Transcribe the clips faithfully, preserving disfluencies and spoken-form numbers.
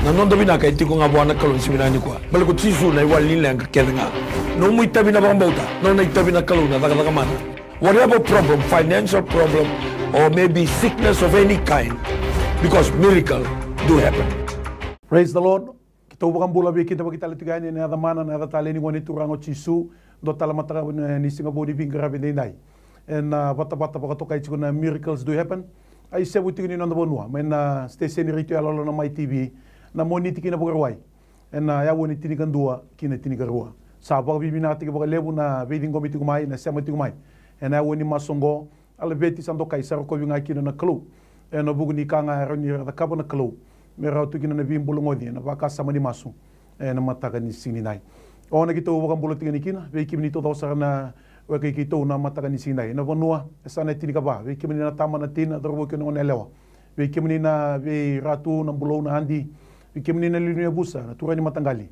Na noda vinaka e tiko ga vua na Kalou ni siga vinaka nikua. Baleta ko Jisu na iwali ni leqa kece ga. Nomu itavi na vakabauta, nona itavi na Kalou na cakacaka mana. Whatever problem, financial problem, or maybe sickness of any kind, because miracle do happen. Praise the Lord. Keitou vakabula veikidavaki tale tiko yani ena yaca mana, na yaca talei ni Gone Turaga o Jisu. Dua tale mataka ni siga vou ni veiqaravi edaidai. Ena vatavata vakatokai tiko na Miracles Do Happen. A isevu tiko ni noda vanua mai na siteseni retio yaloyalo na Mai T V, na Moniti ki na Vakarauwai, ena aua ni tinikadua ki na tinikarua. Sa vakavinavinakataki vakalevu na veiciqomi tiko mai, na sema tiko mai ena aua ni masu oqo. A laveti sa dokai, sa rokovi ga kina na Kalou ena vuku ni ka ga e rawa ni ra cakava na Kalou me rawa tu kina na veibulagoci ena vakasama ni masu ena mataka ni siga nidai. O na keitou vakabula tiko yani kina vei kemuni taucoko sara na weka i keitou na mataka ni siga nidai, na vanua e sa na tinikava, vei kemuni na tama, na tina, cauravou kei na goneyalewa, vei kemuni na veiratu, na bulou, na adi, vei kemuni na liuliu ni yavusa, na turaga ni mataqali,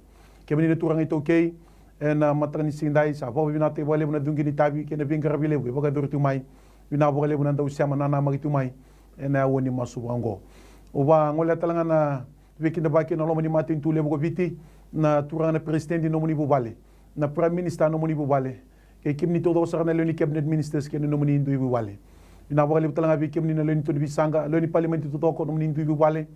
kemuni na turaga iTaukei, ena mataka ni siga nidai sa vakavinavinakataki vakalevu na cuqe ni itavi kei na veiqaravi levu e vakayacori tu mai. Vinaka vakalevu na dau sema, nanamaki tu mai ena aua ni masu vaka oqo. Au vagolea tale ga na veikidavaki ena loma ni matanitu levu ko Viti, na turaga na peresitedi, nomuni vuvale, na prime minister, nomuni vuvale, kei kemuni taucoko sara na lewe ni cabinet ministers kei na nomuni dui vuvale. Vinaka vakalevu tale ga vei kemuni na lewe ni turaga ni veisaqa, lewe ni palimedi taucoko, nomuni dui vuvale.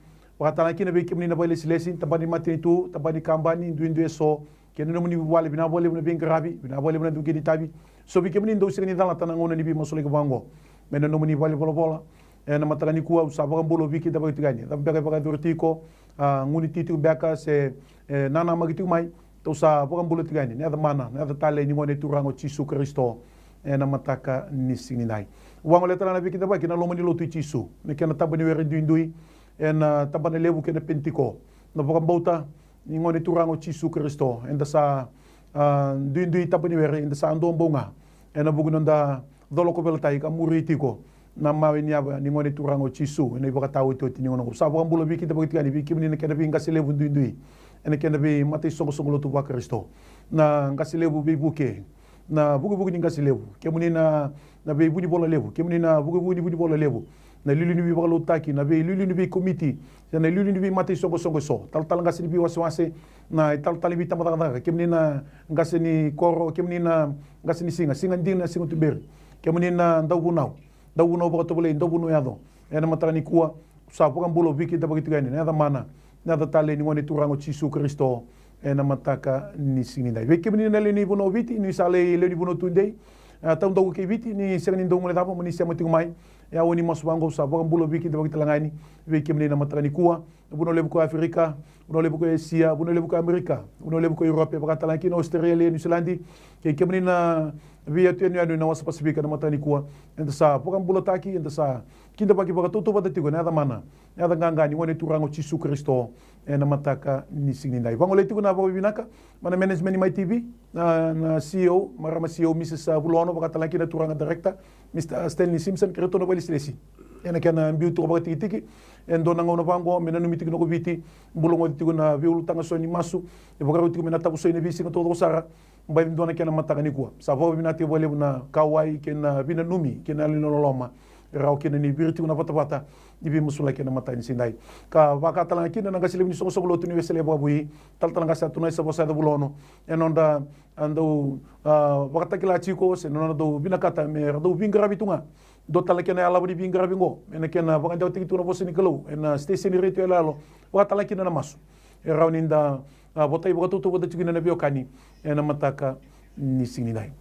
Vakatale ga kina vei kemuni na vakailesilesi, tabana ni matanitu, tabana ni kabani, duidui eso, kei na nomuni vuvale. Vinaka vakalevu na veiqaravi, vinaka vakalevu na cuqe ni itavi. So vei kemuni dau sega ni calata na gauna ni veimasulaki vaka oqo mai na nomuni valenivolavola ena mataka nikua, au sa vakabula, au veikidavaki tiko yani. Cava beka e vakayacori tiko, a, gunu tiko beka se, e, nanamaki tiko mai, tou sa vakabula tiko yani na yaca mana, na yaca talei ni Gone Turaga o Jisu Karisito ena mataka ni siga nidai. Au vagolea tale ga na veikidavaki ena loma ni lotu i Jisu, na kena taba ni were duidui ena tabana levu kei na Penitiko, na vakabauta ni Gone Turaga o Jisu Karisito. Eda sa, a, duidui taba ni were, eda sa dua bau ga ena vuku ni noda colo ko velatai ka muri tiko na mawe ni yava ni Gone Turaga o Jisu ena ivakataotioti ni gauna oqo. Sa vakabula, veikidavaki tiko yani vei kemuni na kena veiqase levu duidui ena kena veimata isoqosoqo lotu vaKarisito, na qase levu veivuke, na vukevuke ni qase levu, kemuni na, na veivunivola levu, kemuni na vukevuke ni vunivola levu, na iliuliu ni veivakalotutaki, na veiliuliu ni veikomiti, se na iliuliu ni veimata isoqosoqo eso, talatala qase ni veiwasewase, na italatala ni veitabacakacaka, kemuni na qase ni koro, kemuni na qase ni siga, siga dina, siga tuberi, kemuni na dauvunau, dauvunau vakatovolei, dauvunau yaco, ena mataka nikua, sa vakabula, veikidavaki tiko yani na yaca mana, na yaca talei ni Gone Turaga o Jisu Karisito ena mataka ni siga nidai. Vei kemuni na lewe ni vanua o Viti, ni sa lai lewe ni vanua tudei, a, taudaku kei Viti, ni sega ni dau guilecava mo ni sema tiko mai, e aua ni masu vaka oqo, sa vakabula, veikidavaki tale ga yani vei kemuni na mataka nikua. Na vanua levu ko Aferika, vanua levu ko Esia, vanua levu ko Amerika, vanua levu ko Europe, vakatale ga kina Australia, Niusiladi, kei kemuni na veiyatu yanuyanu ena wasa Pasifika ena mataka nikua. Eda sa vakabulataki, eda sa kidavaki vakatautauvata tiko ena yaca mana, na yaca qaqa ni Gone Turaga o Jisu Karisito ena mataka ni siga nidai. Vagolei tiko na vakavinavinaka mai na management ni Mai T V, na, na C E O, marama C E O, Mrs Vulono, vakatale ga kina turaga director, Mr Stanley Simpson, kei ratou na vakailesilesi ena kena biu tiko vakatikitiki. E dua na gauna vaka oqo me nanumi tiko na ko Viti, bulagoci tiko na veiulutaga so ni masu e vakarau tiko me na tavu so ena veisiga taucoko sara. Baci dua na kena mataka nikua. Sa vakavinavinakataki vakalevu na kauwai kei na veinanumi kei na yalo ni loloma e rawa kina ni viri tiko na vatavata ni veimasulaki ena mataka ni siga nidai. Ka vaka tale ga kina na qase levu ni soqosoqo lotu ni Wesele Vakavoui, talatala qase Atunaisa Vosayaca Vulono, ena nodra a dau, a, vakatakila tiko se na nodra dau vinakata me ra dau veiqaravi tu ga. Dua tale na kena yalava ni veiqaravi oqo ena kena vakadewataki tu na vosa ni Kalou ena siteseni retio yaloyalo, vakatale ga kina na masu e rawa ni da, a, votai vakatautauvata tiko kina na veiwekani ena mataka ni siga nidai.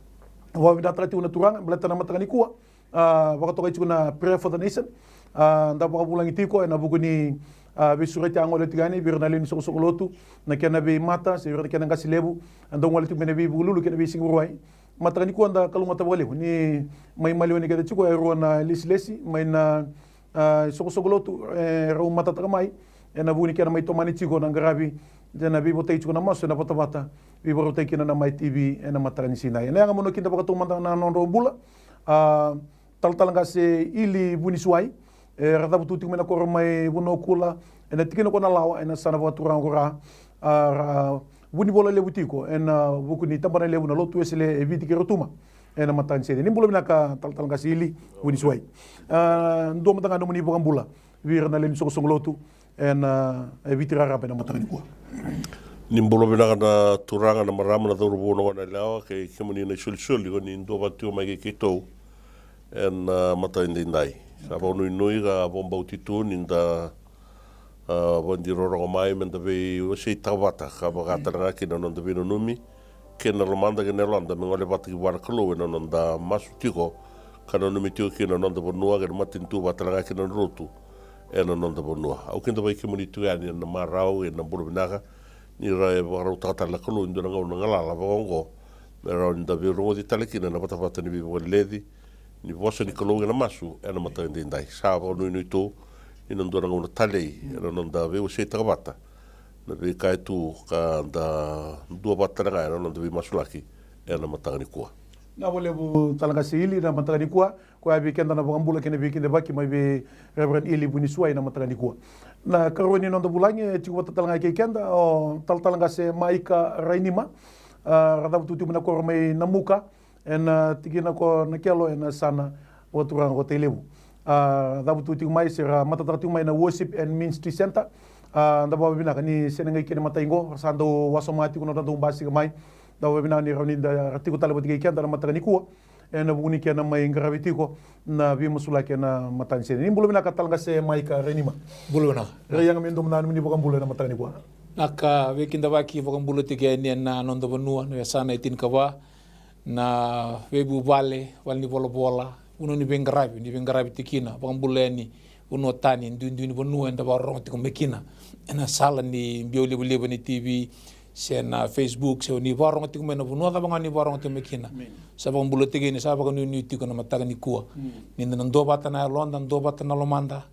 Vakavinavinakataka tiko na Turaga baleta na mataka nikua, a, vakatokai tiko na Prayer for the Nation. A, da vakavulagi tiko ena vuku ni, a, veisureti a gole tiko yani vei ira na lewe ni soqosoqo lotu, na kena veimata se vei ira na kena qase levu, a dau gole tiko mai na Veivukelulu kei na Veisiga Vakarauwai. Mataka nikua da kalougata vakalevu ni mai maliwa ni keda tiko e rua na lesilesi mai na, a, soqosoqo lotu, e, rau matataka mai ena vuku ni kena mai tomani tiko na qaravi, de na veivotai tiko na masu ena vatavata veivakarautaki kina na Mai T V ena mataka ni siga nidai. Ena yaga mo na kida vakataumada na nodrau bula, a, talatala qase Ili Vunisuwai, e, ra cavutu tiko mai na koro mai Vunaukula, ena tikina ko Nalawa, ena yasana vakaturaga ko Ra, a, ra vunivola levu tiko ena vuku ni tabana levu na Lotu Wesele e Viti kei Rotuma ena mataka ni siga. Ni bula vinaka talatala qase Ili Vunisuwai. A, dua mada ga nomuni vakabula vei ira na lewe ni soqosoqo lotu, ena, e Viti raraba ena mataka nikua. Ni bula vinaka na turaga, na marama, na cauravou, na goneyalewa kei kemuni na isolisoli ko ni duavata tiko mai kei keitou ena mataka edaidai. Sa vakanuinui ka vakabauti tu ni da, a, vakadirorogo mai me da veiwaseitaka vata ka vaka tale ga kina na noda veinanumi kei na lomada kei na yaloda me gole vata ki vua na Kalou ena noda masu tiko ka nanumi tiko kina na noda vanua kei na matanitu vaka tale ga kina na lotu ena noda vanua. Au kidavaki kemuni tiko yani ena marau ena bula vinaka ni ra e vakarautaka tale na Kalou e dua na gauna galala vaka oqo me rawa ni da veirogoci tale kina na vatavata ni veivakaleci ni vosa ni Kalou ena masu ena mataka edaidai. Sa vakanuinui tu ni na dua na gauna talei ena noda veiwaseitaka vata na veika e tu ka da duavata tale ga ena noda veimasulaki ena mataka nikua. Na vakalevu Talaqase Ili na mataka nikua, koya vei keda na vakabula kei na veikidavaki mai vei Reverend Ili Vunisuwai na mataka nikua. Na karua ni noda vulagi e tiko vata tale ga kei keda o Talatala Qase Maika Rainima, a, ra cavutu tiko mai na koro mai Namuka, ena, a, tikina ko Nakelo ena yasana vakaturaga ko Tailevu. A, cavutu tiko mai se ra matataka tiko mai na Worship and Ministry Center. A, da vakavinavinaka ni sega ni qai kena imatai qo, ra sa dau wasoma tiko na nodra dau basika mai. Da vakavinavinaka ni rawa ni da ra tiko tale vata kei keda na mataka nikua ena vuku ni kena mai qaravi tiko na veimasulaki ena mataka ni siga. Ni bula vinaka Talaqase Maika Rainima. Bula vinaka. Rai yaga me domo na nomuni vakabula ena mataka nikua. Na ka veikidavaki vakabula tiko yani ena noda vanua, na yasana e tinikava, na veivuvale, vale ni volavola, vanua ni veiqaravi, ni veiqaravi tiko kina, vakabula yani vanua tani, duidui ni vanua eda vakarorogo tiko mai kina ena sala ni biau livaliva ni T V se na Facebook, se ni vakarorogo tiko mai na vanua cava ga ni vakarorogo tiko mai kina. Sa vakabula tiko yani, sa vakanuinui tiko na mataka nikua ni da na duavata na yaloda, duavata na lomada,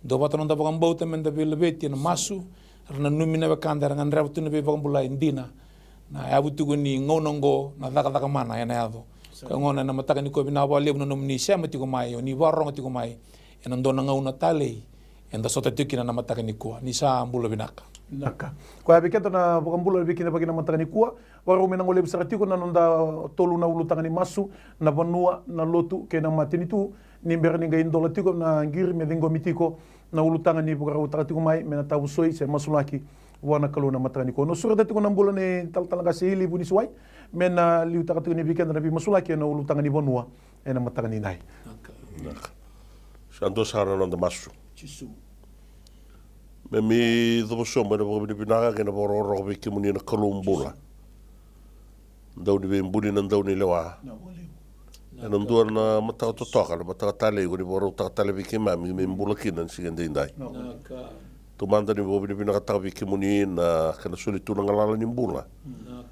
duavata na noda vakabauta me da veilaveti ena masu, ra nanumi na wekada era gadreva tu na veivakabulai dina. Na yavu tiko ni gauna oqo na cakacaka mana ena yaco. Koya gona ena mataka nikua, vinaka vakalevu na nomuni sema tiko mai, o ni vakarorogo tiko mai ena dua na gauna talei eda sota tiko kina na mataka nikua. Ni sa bula vinaka. Vinaka. Koya vei keda na vakabula, veikidavaki na mataka nikua. Vakarau me na golevi sara tiko na noda tolu na ulutaga ni masu, na vanua, na lotu kei na matanitu, ni bera ni qai dola tiko na qiri me ciqomi tiko na ulutaga ni vakarautaka tiko mai me na tavusoi se masulaki vua na Kalou na mataka nikua. Na sureta tiko na bula nei Talatala Qase Ili Vunisuwai me na liutaka tiko ni vei keda na veimasulaki ena ulutaga ni vanua ena mataka nidai. Sa dua sara na noda masu. Me mi cuva sobu ena vakavinavinaka kei na vakarokoroko vei kemuni na Kalou bula. Dau ni veibuli, na dau ni lewa. Ena dua na mataka totoka, na mataka talei ko ni vakarautaka tale vei keimami me bula kina na siga edaidai. Taumada ni vakavinavinakataka vei kemuni na kena soli tu na galala ni bula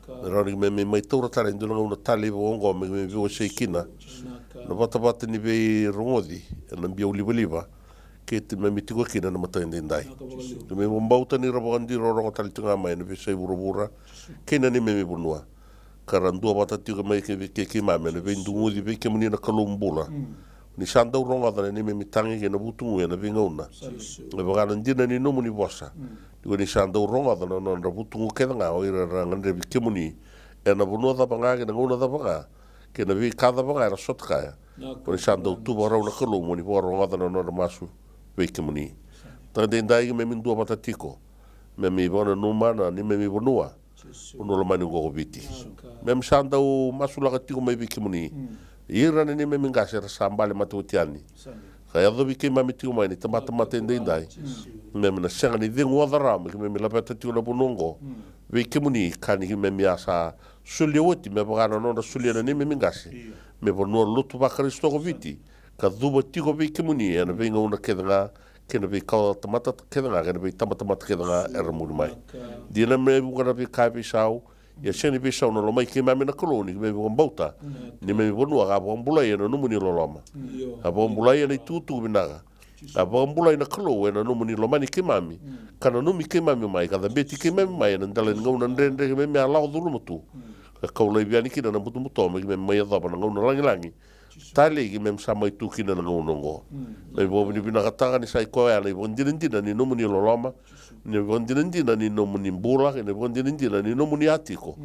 me rawa ni keimami mai taura tale e dua na gauna talei vaka oqo me keimami veiwasei kina na vatavata ni veirogoci ena biau livaliva keitou me tiko kina na mataka edaidai. Keimami vakabauta ni ra vakadirorogo tale tiko ga mai na veiyasai vuravura kei na neimami vanua, ka ra duavata tiko mai kei, kei keimami ena veiduguci vei kemuni na Kalou bula. Ni sa dau rogoca na neimami tagi kei na vutugu ena veigauna. E vaka na dina ni nomuni vosa ni ko ni sa dau rogoca na nodra vutugu kece ga o ira era gadrevi kemuni ena vanua cava ga kei na gauna cava ga kei na veika cava ga era sota kaya. Ko ni sa dau tu vakarau na Kalou mo ni vakarogoca na nodra masu vei kemuni. Mataka edaidai keimami duavata tiko me mi vakananuma na neimami vanua, vanua lomani oqo ko Viti. Keimami sa dau masulaka tiko mai vei kemuni. Ira na neimami qase era sa bale mate oti yani, ka yacovi keimami tiko mai na itabatamata edaidai. Keimami na sega ni cegu oca rawa me keimami laveta tiko na vanua oqo vei kemuni, ka ni keimami a sa solia oti me vaka na nodra solia na neimami qase me vanua lotu vaKarisito ko Viti, ka cuva tiko vei kemuni ena veigauna kece ga kei na veikawatamata kece ga kei na veitabatamata kece ga era muri mai. Dina me vuqa na veika e veisau, ia sega ni veisau na lomai keimami na Kalou ni keimami vakabauta ni neimami vanua ka vakabulai ena nomuni loloma. A vakabulai ena itukutuku vinaka. A vakabulai na Kalou ena nomuni lomani keimami, ka nanumi keimami mai, ka cabeti keimami mai ena dela ni gauna dredre keimami a lako curuma tu, ka kau laivi yani kina na butobuto me keimami mai yacova na gauna lagilagi talei keimami sa mai tu kina na gauna oqo. Keimami vakavinavinakataka ni sa i koya na ivakadinadina ni nomuni loloma, na ivakadinadina ni nomuni bula, na ivakadinadina ni nomuni a tiko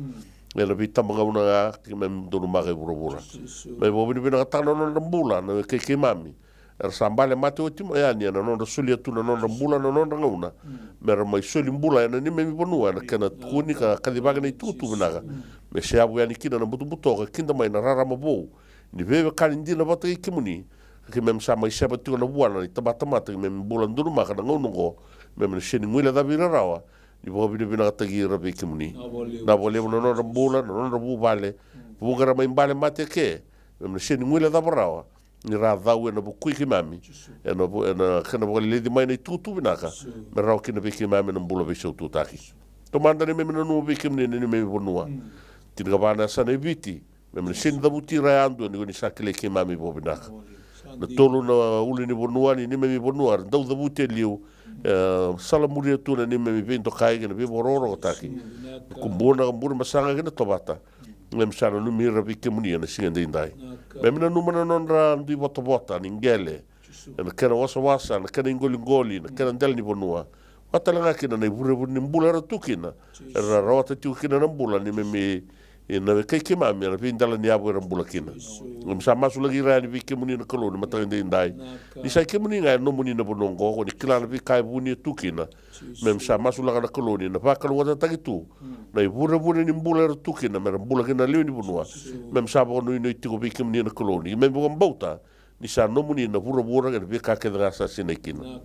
ena veitabagauna ga keimami donumaka e vuravura. Keimami vakavinavinakataka na nodra bula na wekai keimami, era sa bale mate oti mai yani ena nodra solia tu na nodra bula, na nodra gauna, mera mai soli bula ena neimami vanua, ena kena tukuni ka kacivaki na itukutuku vinaka, me seavu yani kina na butobuto ka kida mai na rarama vou ni veiwekani dina vata kei kemuni. Ka keimami sa mai seva tiko na vuana ni tabatamata, keimami bula donumaka na gauna oqo, keimami na sega ni guilecavi ira rawa, ni vakavinavinakataki ira vei kemuni. Na vakalevu na nodra bula, na nodra vuvale, vuqa era mai bale mate eke, keimami na sega ni guilecava rawa ni ra cau ena vukui keimami, ena vu-, ena kena vakaleleci mai na itukutuku vinaka, me rawa kina vei keimami na bula veisaututaki. Tomana neimami nanuma vei kemuni na neimami vanua. Tinikava na yasana e Viti, keimami na sega ni cavuti ira yadua, ni ko ni sa kilai keimami vakavinaka. Na tolu na ulunivanua ni neimami vanua era dau cavuti e liu, e, salamuria tu na neimami veidokai kei na veivakarokorokotaki. Kubuna ka Burebasaga kei na Tovata. Keimami sa nanumi ira vei kemuni ena siga edaidai. Keimami nanuma na nodra dui votavota ni qele, ena kena wasawasa, na kena iqoliqoli, na kena dela ni vanua. Vaka talega kina na ivurevure ni bula era tu kina, era rawata tiko kina na bula ni keimami, ena wekai keimami ena veidela ni yavu era bula kina. Keimami sa masulaki ira yani vei kemuni na Kalou ni mataka edaidai. Ni sa i kemuni ga e nomuni na vanua oqo, ko ni kila na veika e vuni e tu kina. Keimami sa masulaka na Kalou ni na vakalougatataki tu na ivurevure ni bula era tu kina, mera bula kina na lewe ni vanua. Keimami sa vakanuinui tiko vei kemuni na Kalou ni keimami vakabauta ni sa nomuni na vuravura kei na veika kece ga sa sinai kina.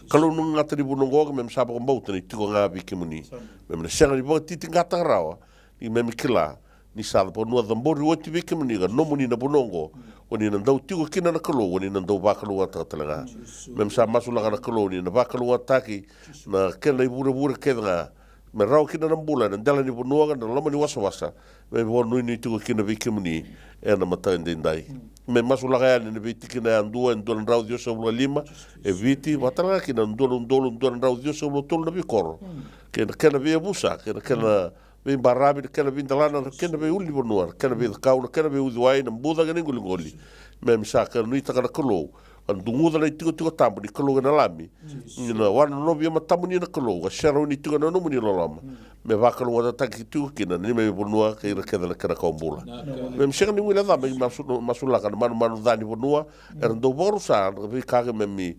Kalou na gata ni vanua oqo, keimami sa vakabauta ni tiko ga vei kemuni. Keimami na sega ni vakatitiqataka rawa, ni keimami kila ni sa vanua cabori oti vei kemuni ka nomuni na vanua oqo. Ko ni na dau tiko kina na Kalou, ko ni na dau vakalougatataka talega. Keimami sa masulaka na Kalou ni na vakalougatataki na kena ivurevure kece ga, me rawa kina na bula ena dela ni vanua ka na loma ni wasawasa. Keimami vakanuinui tiko kina vei kemuni ena mataka edaidai. Keimami masulaka yani na veitikina yadua, e dua na drau ciwasagavulu ka lima e Viti, vaka talega kina na dua na udolu dua na drau ciwasagavulu ka tolu na veikoro, kei na kena veiyavusa, kei na kena veibaravi, na kena veidelana, na kena veiulunivanua, na kena veicakau, na kena veiuciwai, na buca kei na iqoliqoli. Keimami sa ka nuitaka na Kalou, ka duguca na itikotiko tabu ni Kalou kei na Lami, ni na wanonovi e matamuni na Kalou, ka serauni tiko na nomuni loloma, me vakalougatataki tiko kina na neimami vanua kei ira kece na kena kawa bula. Keimami sega ni guilecava, keimami masu-, masulaka na manumanu ca ni vanua era dau vakarusa na veika keimami,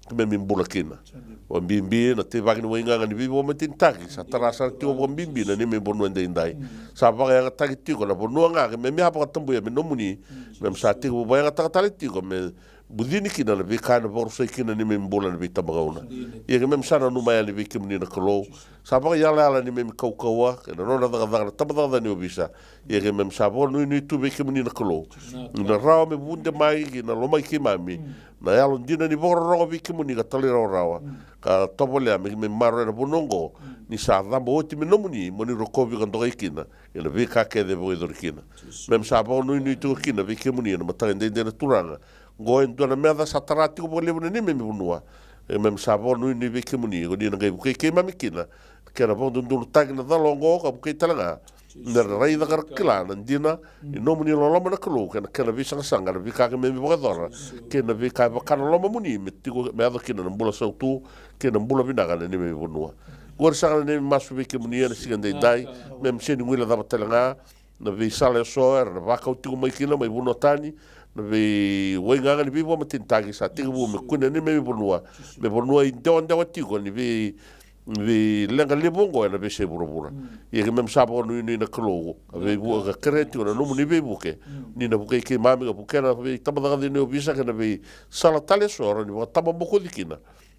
keimami bula kina. Vakabibi na teivaki ni waigaga ni veivakamatenitaki, sa tara sara tiko vakabibi na neimami vanua edaidai. Sa vakayagataki tiko na vanua ga keimami a vakatabuya me nomuni. Keimami sa tekivu vakayagataka tale tiko me bucini kina na veika ena vakarusai kina na neimami bula ena veitabagauna. Ia keimami sa nanuma yani vei kemuni na Kalou, sa vakaiyalayala ni neimami kaukauwa kei na nodra cakacaka na tabacakacaka ni ovisa. Ia keimami sa vakanuinui tu vei kemuni na Kalou, ni na rawa me vude mai ki na lomai keimami na yalodina ni vakarorogo vei kemuni ka talairawarawa, ka tovolea me keimami maroroya na vanua oqo ni sa caba oti me nomuni, mo ni rokovi ka dokai kina ena veika kece e vakayacori kina. Keimami sa vakanuinui tiko kina vei kemuni ena mataka edaidai na Turaga. Oqo e dua na meca sa tara tiko vakalevu na neimami vanua. Keimami sa vakanuinui vei kemuni, ko ni na qai vukei keimami kina, kei na vakadodonutaki na cala oqo, ka vukei talega mera raica ka ra kila na dina ni nomuni loloma na Kalou, kei na kena veisaqasaqa, na veika keimami vakayacora, kei na veika e vaka na lomamuni, me tiko, me yaco kina na bula sautu kei na bula vinaka na neimami vanua. Oqori saka na neimami masu vei kemuni ena siga edaidai. Keimami sega ni guilecava talega na veisala eso era na vakau tiko mai kina mai vanua tani, na veiwaigaga ni veivakamatenitaki sa tekivu me kune na neimami vanua me vanua idewadewa tiko ni vei, veileqa levu oqo ena veiyasai vuravura. Ia keimami sa vakanuinui na Kalou, ka veivu-, ka kerea tiko na nomuni veivuke, ni na vukei keimami ka vukea na veitabacakacaka ni ovisa kei na veisala tale eso era na vakatababokoci kina,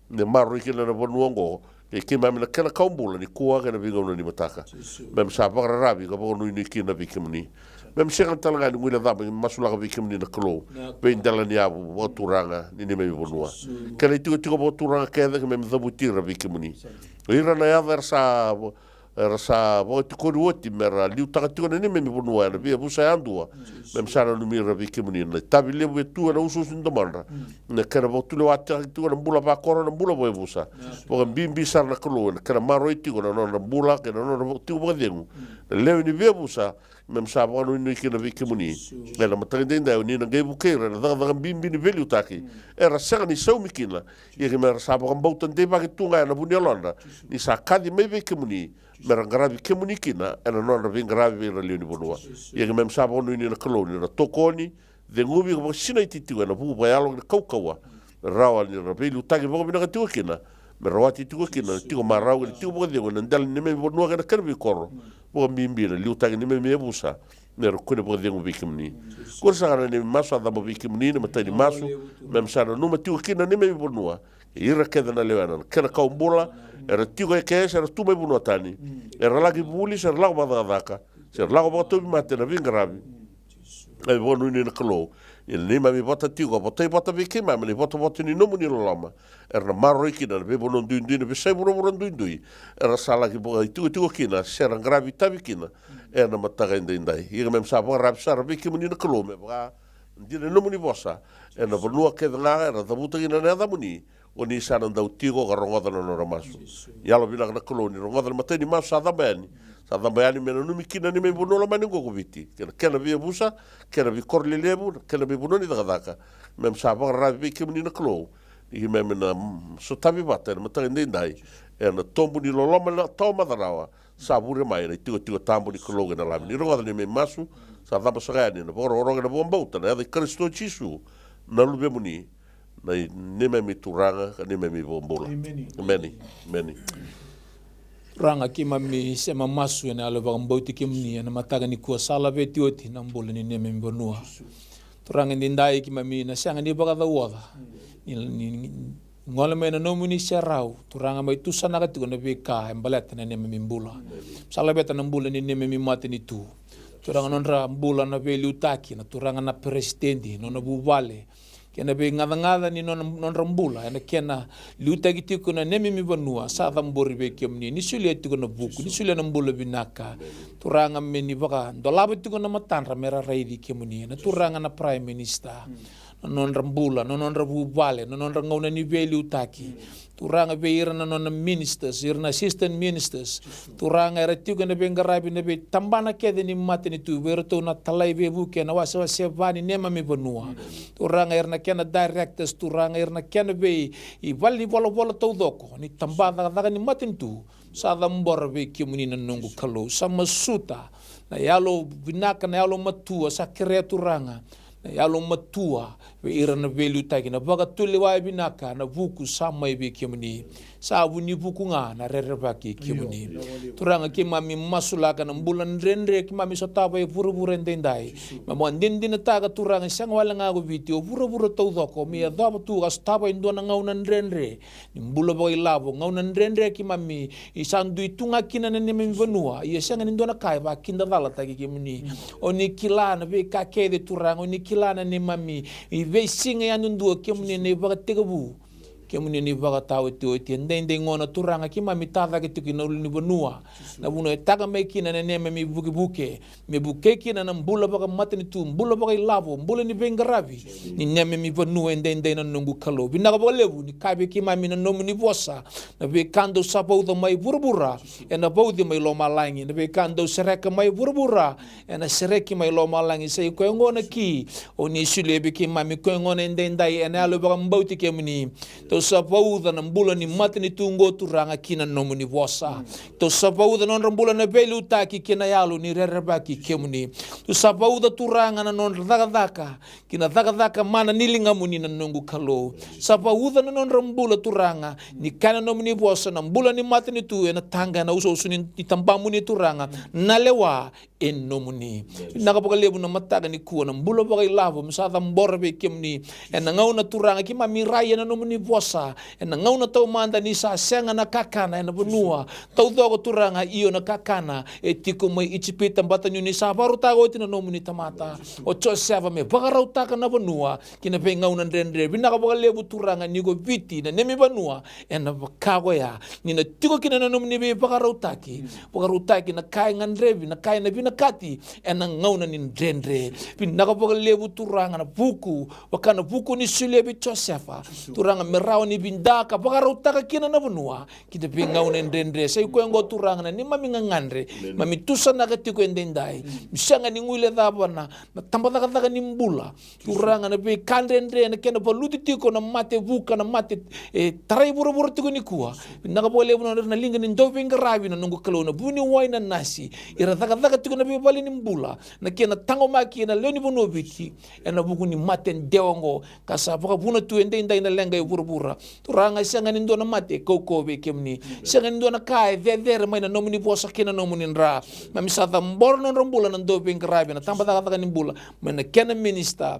me maroroi kina na vanua oqo kei keimami na kena kawa bula nikua kei na veigauna ni mataka. Keimami sa vakararavi ka vakanuinui kina vei kemuni. Keimami sega talega ni guilecava, keimami masulaka vei kemuni na Kalou, veidela ni yavu vakaturaga ni neimami vanua. Kena itikotiko vakaturaga kece keimami cavuti ira vei kemuni. O ira na yaca era sa era sa vakatikori oti mera liutaka tiko na neimami vanua ena veiyavusa yadua. Keimami sa nanumi ira vei kemuni, na itavi levu e tu ena usuusu ni domadra, na kena vakatulewataki tiko na bula vakoro, na bula vakayavusa. Vakabibi sara na Kalou ena kena maroroi tiko na nodra bula kei na nodra tiko vakacegu na lewe ni veiyavusa. Keimami sa vakanuinui kina vei kemuni ena mataka edaidai, o ni na qai vukei ira ena cakacaka bibi ni veiliutaki era sega ni saumi kina. Ia keimami sa vakabauta deivaki tu ga ena vu ni yalodra ni sa kaci mai vei kemuni, mera qaravi kemuni kina ena nodra veiqaravi vei ira na lewe ni vanua. Ia keimami sa vakanuinui na Kalou ni na tokoni ceguvi ka vakasinaiti tiko ena vuku vakayalo kei na kaukauwa, rawa ni ra veiliutaki vakavinaka tiko kina, me rawati tiko kina na tiko marau kei na tiko vakacegu ena dela ni neimami vanua kei na kena veikoro, vakabibi na liutaki ni neimami yavusa, me ra kune vakacegu vei kemuni. Qori saka na neimami masu sa cabo vei kemuni ena matai ni masu, me keimami sa nanuma tiko kina na neimami vanua kei ira kece na lewena, na kena kawa bula, era tiko eke se ra tu mai vanua tani, era laki vuli se ra lako vakacakacaka, se ra lako vakatauvimate ena veiqaravi. Neimami vakanuinui na Kalou, ia na neimami vata tiko, votai vata vei keimami na ivotavota ni nomuni loloma, era na maroroi kina na veivanua duidui, na veiyasai vuravura duidui era sa laki vakaitikotiko kina se ra qaravi itavi kina ena mataka edaidai. Ia keimami sa vakararavi sara vei kemuni na Kalou, me vaka dina ni nomuni vosa, ena vanua kece ga era cavuta kina na yacamuni, o ni sa na dau tiko ka rogoca na nodra masu. Yalovinaka na Kalou, ni rogoca na matai ni masu sa cabo yani, sa cabo yani me nanumi kina na neimami vanua lomani oqo ko Viti, kei na kena veiyavusa, kei na veikoro lelevu, kei na veivanua ni cakacaka. Keimami sa vakararavi vei kemuni na Kalou, ni keimami na, mm, sotavi vata ena mataka edaidai ena tobu ni loloma na tawa maca rawa, sa vure mai na itikotiko tabu ni Kalou kei na Lami. Ni rogoca na neimami masu sa cabo saka yani ena vakarokoroko kei na vakabauta ena yaca i Karisito Jisu, na Luvemuni, na neimami Turaga ka neimami iVakabula. Emeni. Emeni. Emeni. Turaga, keimami sema masu ena yalo vakabauti kemuni ena mataka nikua, sa laveti oti na bula ni neimami vanua. Turaga, edaidai keimami na sega ni vakacauoca ni, ni, ni gole mai na nomuni serau, Turaga, mai tusanaka tiko na veika e baleta na neimami bula. Sa laveta na bula ni neimami matanitu, Turaga, nodra bula na veiliutaki, na Turaga na peresitedi, nona vuvale, kei na veigacagaca ni nona, nodra bula ena kena liutaki tiko na neimami vanua. Sa cabori vei kemuni, ni solia tiko na vuku, ni solia na bula vinaka, Turaga, me ni vakadolava tiko na matadra me ra raici kemuni, na Turaga na Prime Minister, na nodra bula, na nodra vuvale, na nodra gauna ni veiliutaki. Turaga, vei ira na nona ministers, ira na assistant ministers, Turaga, era tiko ena veiqaravi ena veitabana kece ni matanitu, vei iratou na talai veivuke ena wasewase va ni neimami vanua, Turaga, ira na kena directors, Turaga, ira na kena vei, i vale ni volavola taucoko ni tabacakacaka ni matanitu. Sa cabora vei kemuni na noqu Kalou, sa masuta na yalo vinaka, na yalo matua, sa kerea, Turaga, na yalo matua vei ira na veiliutaki, na vakatulewa vinaka, na vuku sa mai vei kemuni. Sa vu ni vuku ga na rerevaki kemuni. Turaga, keimami masulaka na bula dredre keimami sotava e vuravura edaidai. Keimami vakadinadinataka, Turaga, sega wale ga ko Viti, o vuravura taucoko, me yacova tu ka sotava e dua na gauna dredre ni bula vakailavo, gauna dredre keimami, i sa dui tu ga kina na neimami vanua, ia sega ni dua na ka e vakidacalataki kemuni. O ni kila na veika kece, Turaga, o ni kila na neimami, i veisiga yadudua kemuni na ivakatekivu, kemuni na ivakataotioti. Edaidai gona, Turaga, keimami tacake tiko ina ulunivanua, na vanua e taka mai kina na neimami vukevuke, me vukei kina na bula vakamatanitu, bula vakailavo, bula ni veiqaravi ni neimami vanua edaidai, na noqu Kalou. Vinaka vakalevu ni kaya vei keimami na nomuni vosa, na veika dou sa vauca mai vuravura ena vauci mai lomalagi, na veika dou sereka mai vuravura ena sereki mai lomalagi. Sa i koya gona ki o ni solia vei keimami, koya gona edaidai, ena yalo vakabauti kemuni. Tou sa vauca na bula ni matanitu oqo, Turaga, ki na nomuni vosa. Tou sa vauca na nodra bula na veiliutaki kei na yalo ni rerevaki kemuni. Tou sa vauca, Turaga, na nodra cakacaka ki na cakacaka mana ni ligamuni, na noqu Kalou. Sa vauca na nodra bula, Turaga, ni kaya na nomuni vosa, na bula ni matanitu ena taqa ena usuusu ni, ni tabamuni, Turaga, na lewa e nomuni. Vinaka vakalevu na mataka nikua, na bula vakailavo me sa cabora vei kemuni ena gauna, Turaga, keimami rai ena nomuni vosa. Ena gauna taumada ni sa sega na kakana ena vanua taucoko, Turaga, io, na kakana e tiko mai Ijipita, baleta ni o ni sa vakarautaka oti na nomuni tamata o Josefa me vakarautaka na vanua ki na veigauna dredre. Vinaka vakalevu, Turaga, ni ko Viti na neimami vanua ena vaka oya, ni na tiko kina na nomuni veivakarautaki, vakarautaki na ka e gadrevi, na ka e na vinakati ena gauna ni dredre. Vinaka vakalevu, Turaga, na vuku, vaka na vuku ni solia vei Josefa, Turaga, me ra Au ni vida ka vakarautaka kina na vanua ki na veigauna e dredre. Sa i koya oqo Turaga na neimami gagadre. Mami tusanaka tiko edaidai. Mi sega ni guilecava na, na tabacakacaka ni bula. Turaga na veika dredre na kena valuti tiko na mate vuka, na mate e tarai vuravura tiko nikua. Vinaka vakalevu na nodra na liga ni dau veiqaravi na noqu Kalou na vuniwai na nasi. Ira cakacaka tiko na veivale ni bula. Na kena taqomaki ena lewe ni vanua o Viti. Ena vuku ni mate dewa oqo. Ka sa vakavuna tu edaidai na leqa e vuravura. Turaga e sega ni dua na mate e kaukauwa vei kemuni. Sega ni dua na ka e cecere mai na nomuni vosa kei na nomuni dra. Mami sa cabora na nodra bula na dau veiqaravi na tabacakacaka ni bula. Mai na kena minisita.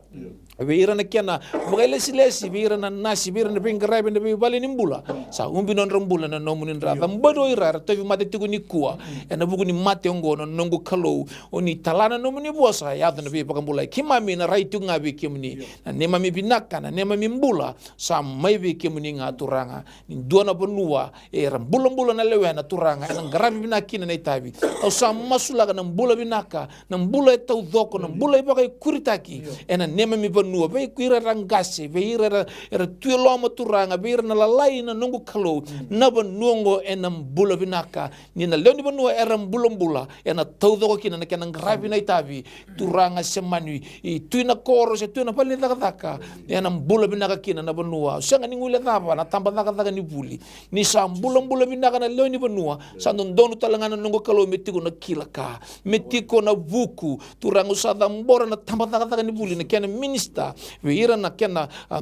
Vei ira na kena vakailesilesi, vei ira na nasi, vei ira na veiqaravi na veivale ni bula. Sa ubi na nodra bula na nomuni dra. Cabora o ira era tauvimate tiko nikua. Ena vuku ni mate oqo na noqu Kalou. O ni tala na nomuni vosa, yaco na veivakabulai. Keimami na rai tiko ga vei kemuni. Na neimami vinaka, na neimami bula. Sa mai vei kemuni ga Turaga. Ni dua na vanua, era bulabula na lewena Turaga. Ena qaravi vinaka kina na itavi. Au sa masulaka na bula vinaka. Na bula e taucoko, na bula e vakaikuritaki. Ena neimami vanua, vei ira era qase, vei ira era, era tu e loma Turaga, vei ira na lalai na noqu Kalou. Na vanua oqo ena bula vinaka. Ni na lewe ni vanua era bulabula, ena taucoko kina na kena qaravi na itavi. Turaga se mani, i tu ina koro, se tu ina vale ni cakacaka. Ena bula vinaka kina na vanua. Au sega ni guilecava na tabacakacaka ni vuli. Ni sa bulabula vinaka na lewe ni vanua. Sa dodonu tale ga na noqu Kalou me tiko na kila ka. Me tiko na vuku. Turaga au sa cabora na tabacakacaka ni vuli na kena minisita. Vei ira na kena, a,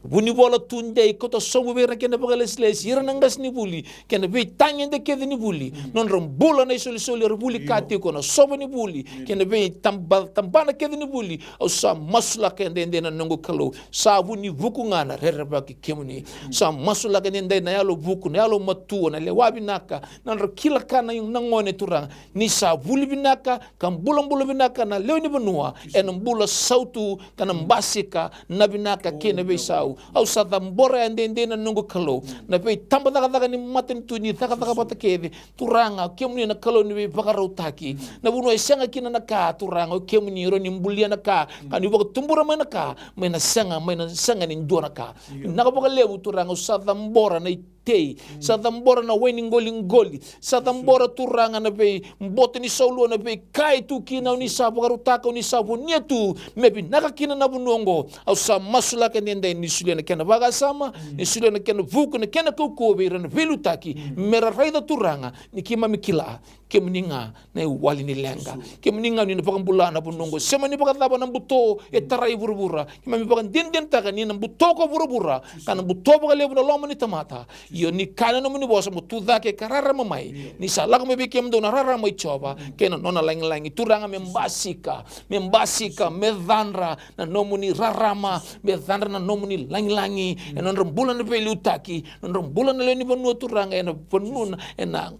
vunivola tudei, kauta sobu vei ira na kena vakalesilesi, ira na qasenivuli, kena veitagede kece ni vuli. Nodra bula na isolisoli, era vuli ka tiko na sova ni vuli, kena veitaba, tabana kece ni vuli. Au sa masulaka edaidai na noqu Kalou. Sa vu ni vuku ga na rerevaki kemuni. Sa masulaka edaidai na yalo vuku, na yalo matua, na lewa vinaka, na nodra kila ka na, na gone Turaga. Ni sa vuli vinaka, ka bulabula vinaka na lewe ni vanua, ena bula sautu, ka na basika, na vinaka kei na veisau. Au sa cabora edaidai na noqu Kalou. Na veitabacakacaka ni matanitu ni cakacaka vata kece. Turaga, o kemuni na Kalou ni veivakarautaki. Na vanua e sega kina na ka, Turaga, o kemuni rawa ni bulia na ka. Ka ni vakatubura mai na ka, mai na sega, mai na sega ni dua na ka. Vinaka vakalevu, Turaga, au sa cabora na tei. Sa cabora na wai ni qoliqoli. Sa cabora Turaga na veiboto ni saulua, na veika e tu kina, o ni sa vakarautaka, o ni sa vonia tu. Me vinaka kina na vanua oqo. Au sa masulaka edaidai ni solia na kena vakasama, ni solia na kena vuku, na kena kaukauwa vei ira na veiliutaki. Me ra raica Turaga, ni keimami kila. Kemuni ga na iwali ni leqa. Kemuni ga ni na vakabula na vanua oqo. Se mani vakacava na buto e tarai vuravura. Keimami vakadinadinataka ni na buto ko vuravura. Ka na buto vakalevu na loma ni tamata. Io ni kaya na nomuni vosa mo tu cake ka rarama mai. Ni sa lako mai vei kemudou na rarama i Jiova. Kei na nona lagilagi. Turaga me basika. Me basika. Me cadra na nomuni rarama. Me cadra na nomuni lagilagi. E nodra bula na veiliutaki. Nodra bula na lewe ni vanua Turaga. E na vanua na, e na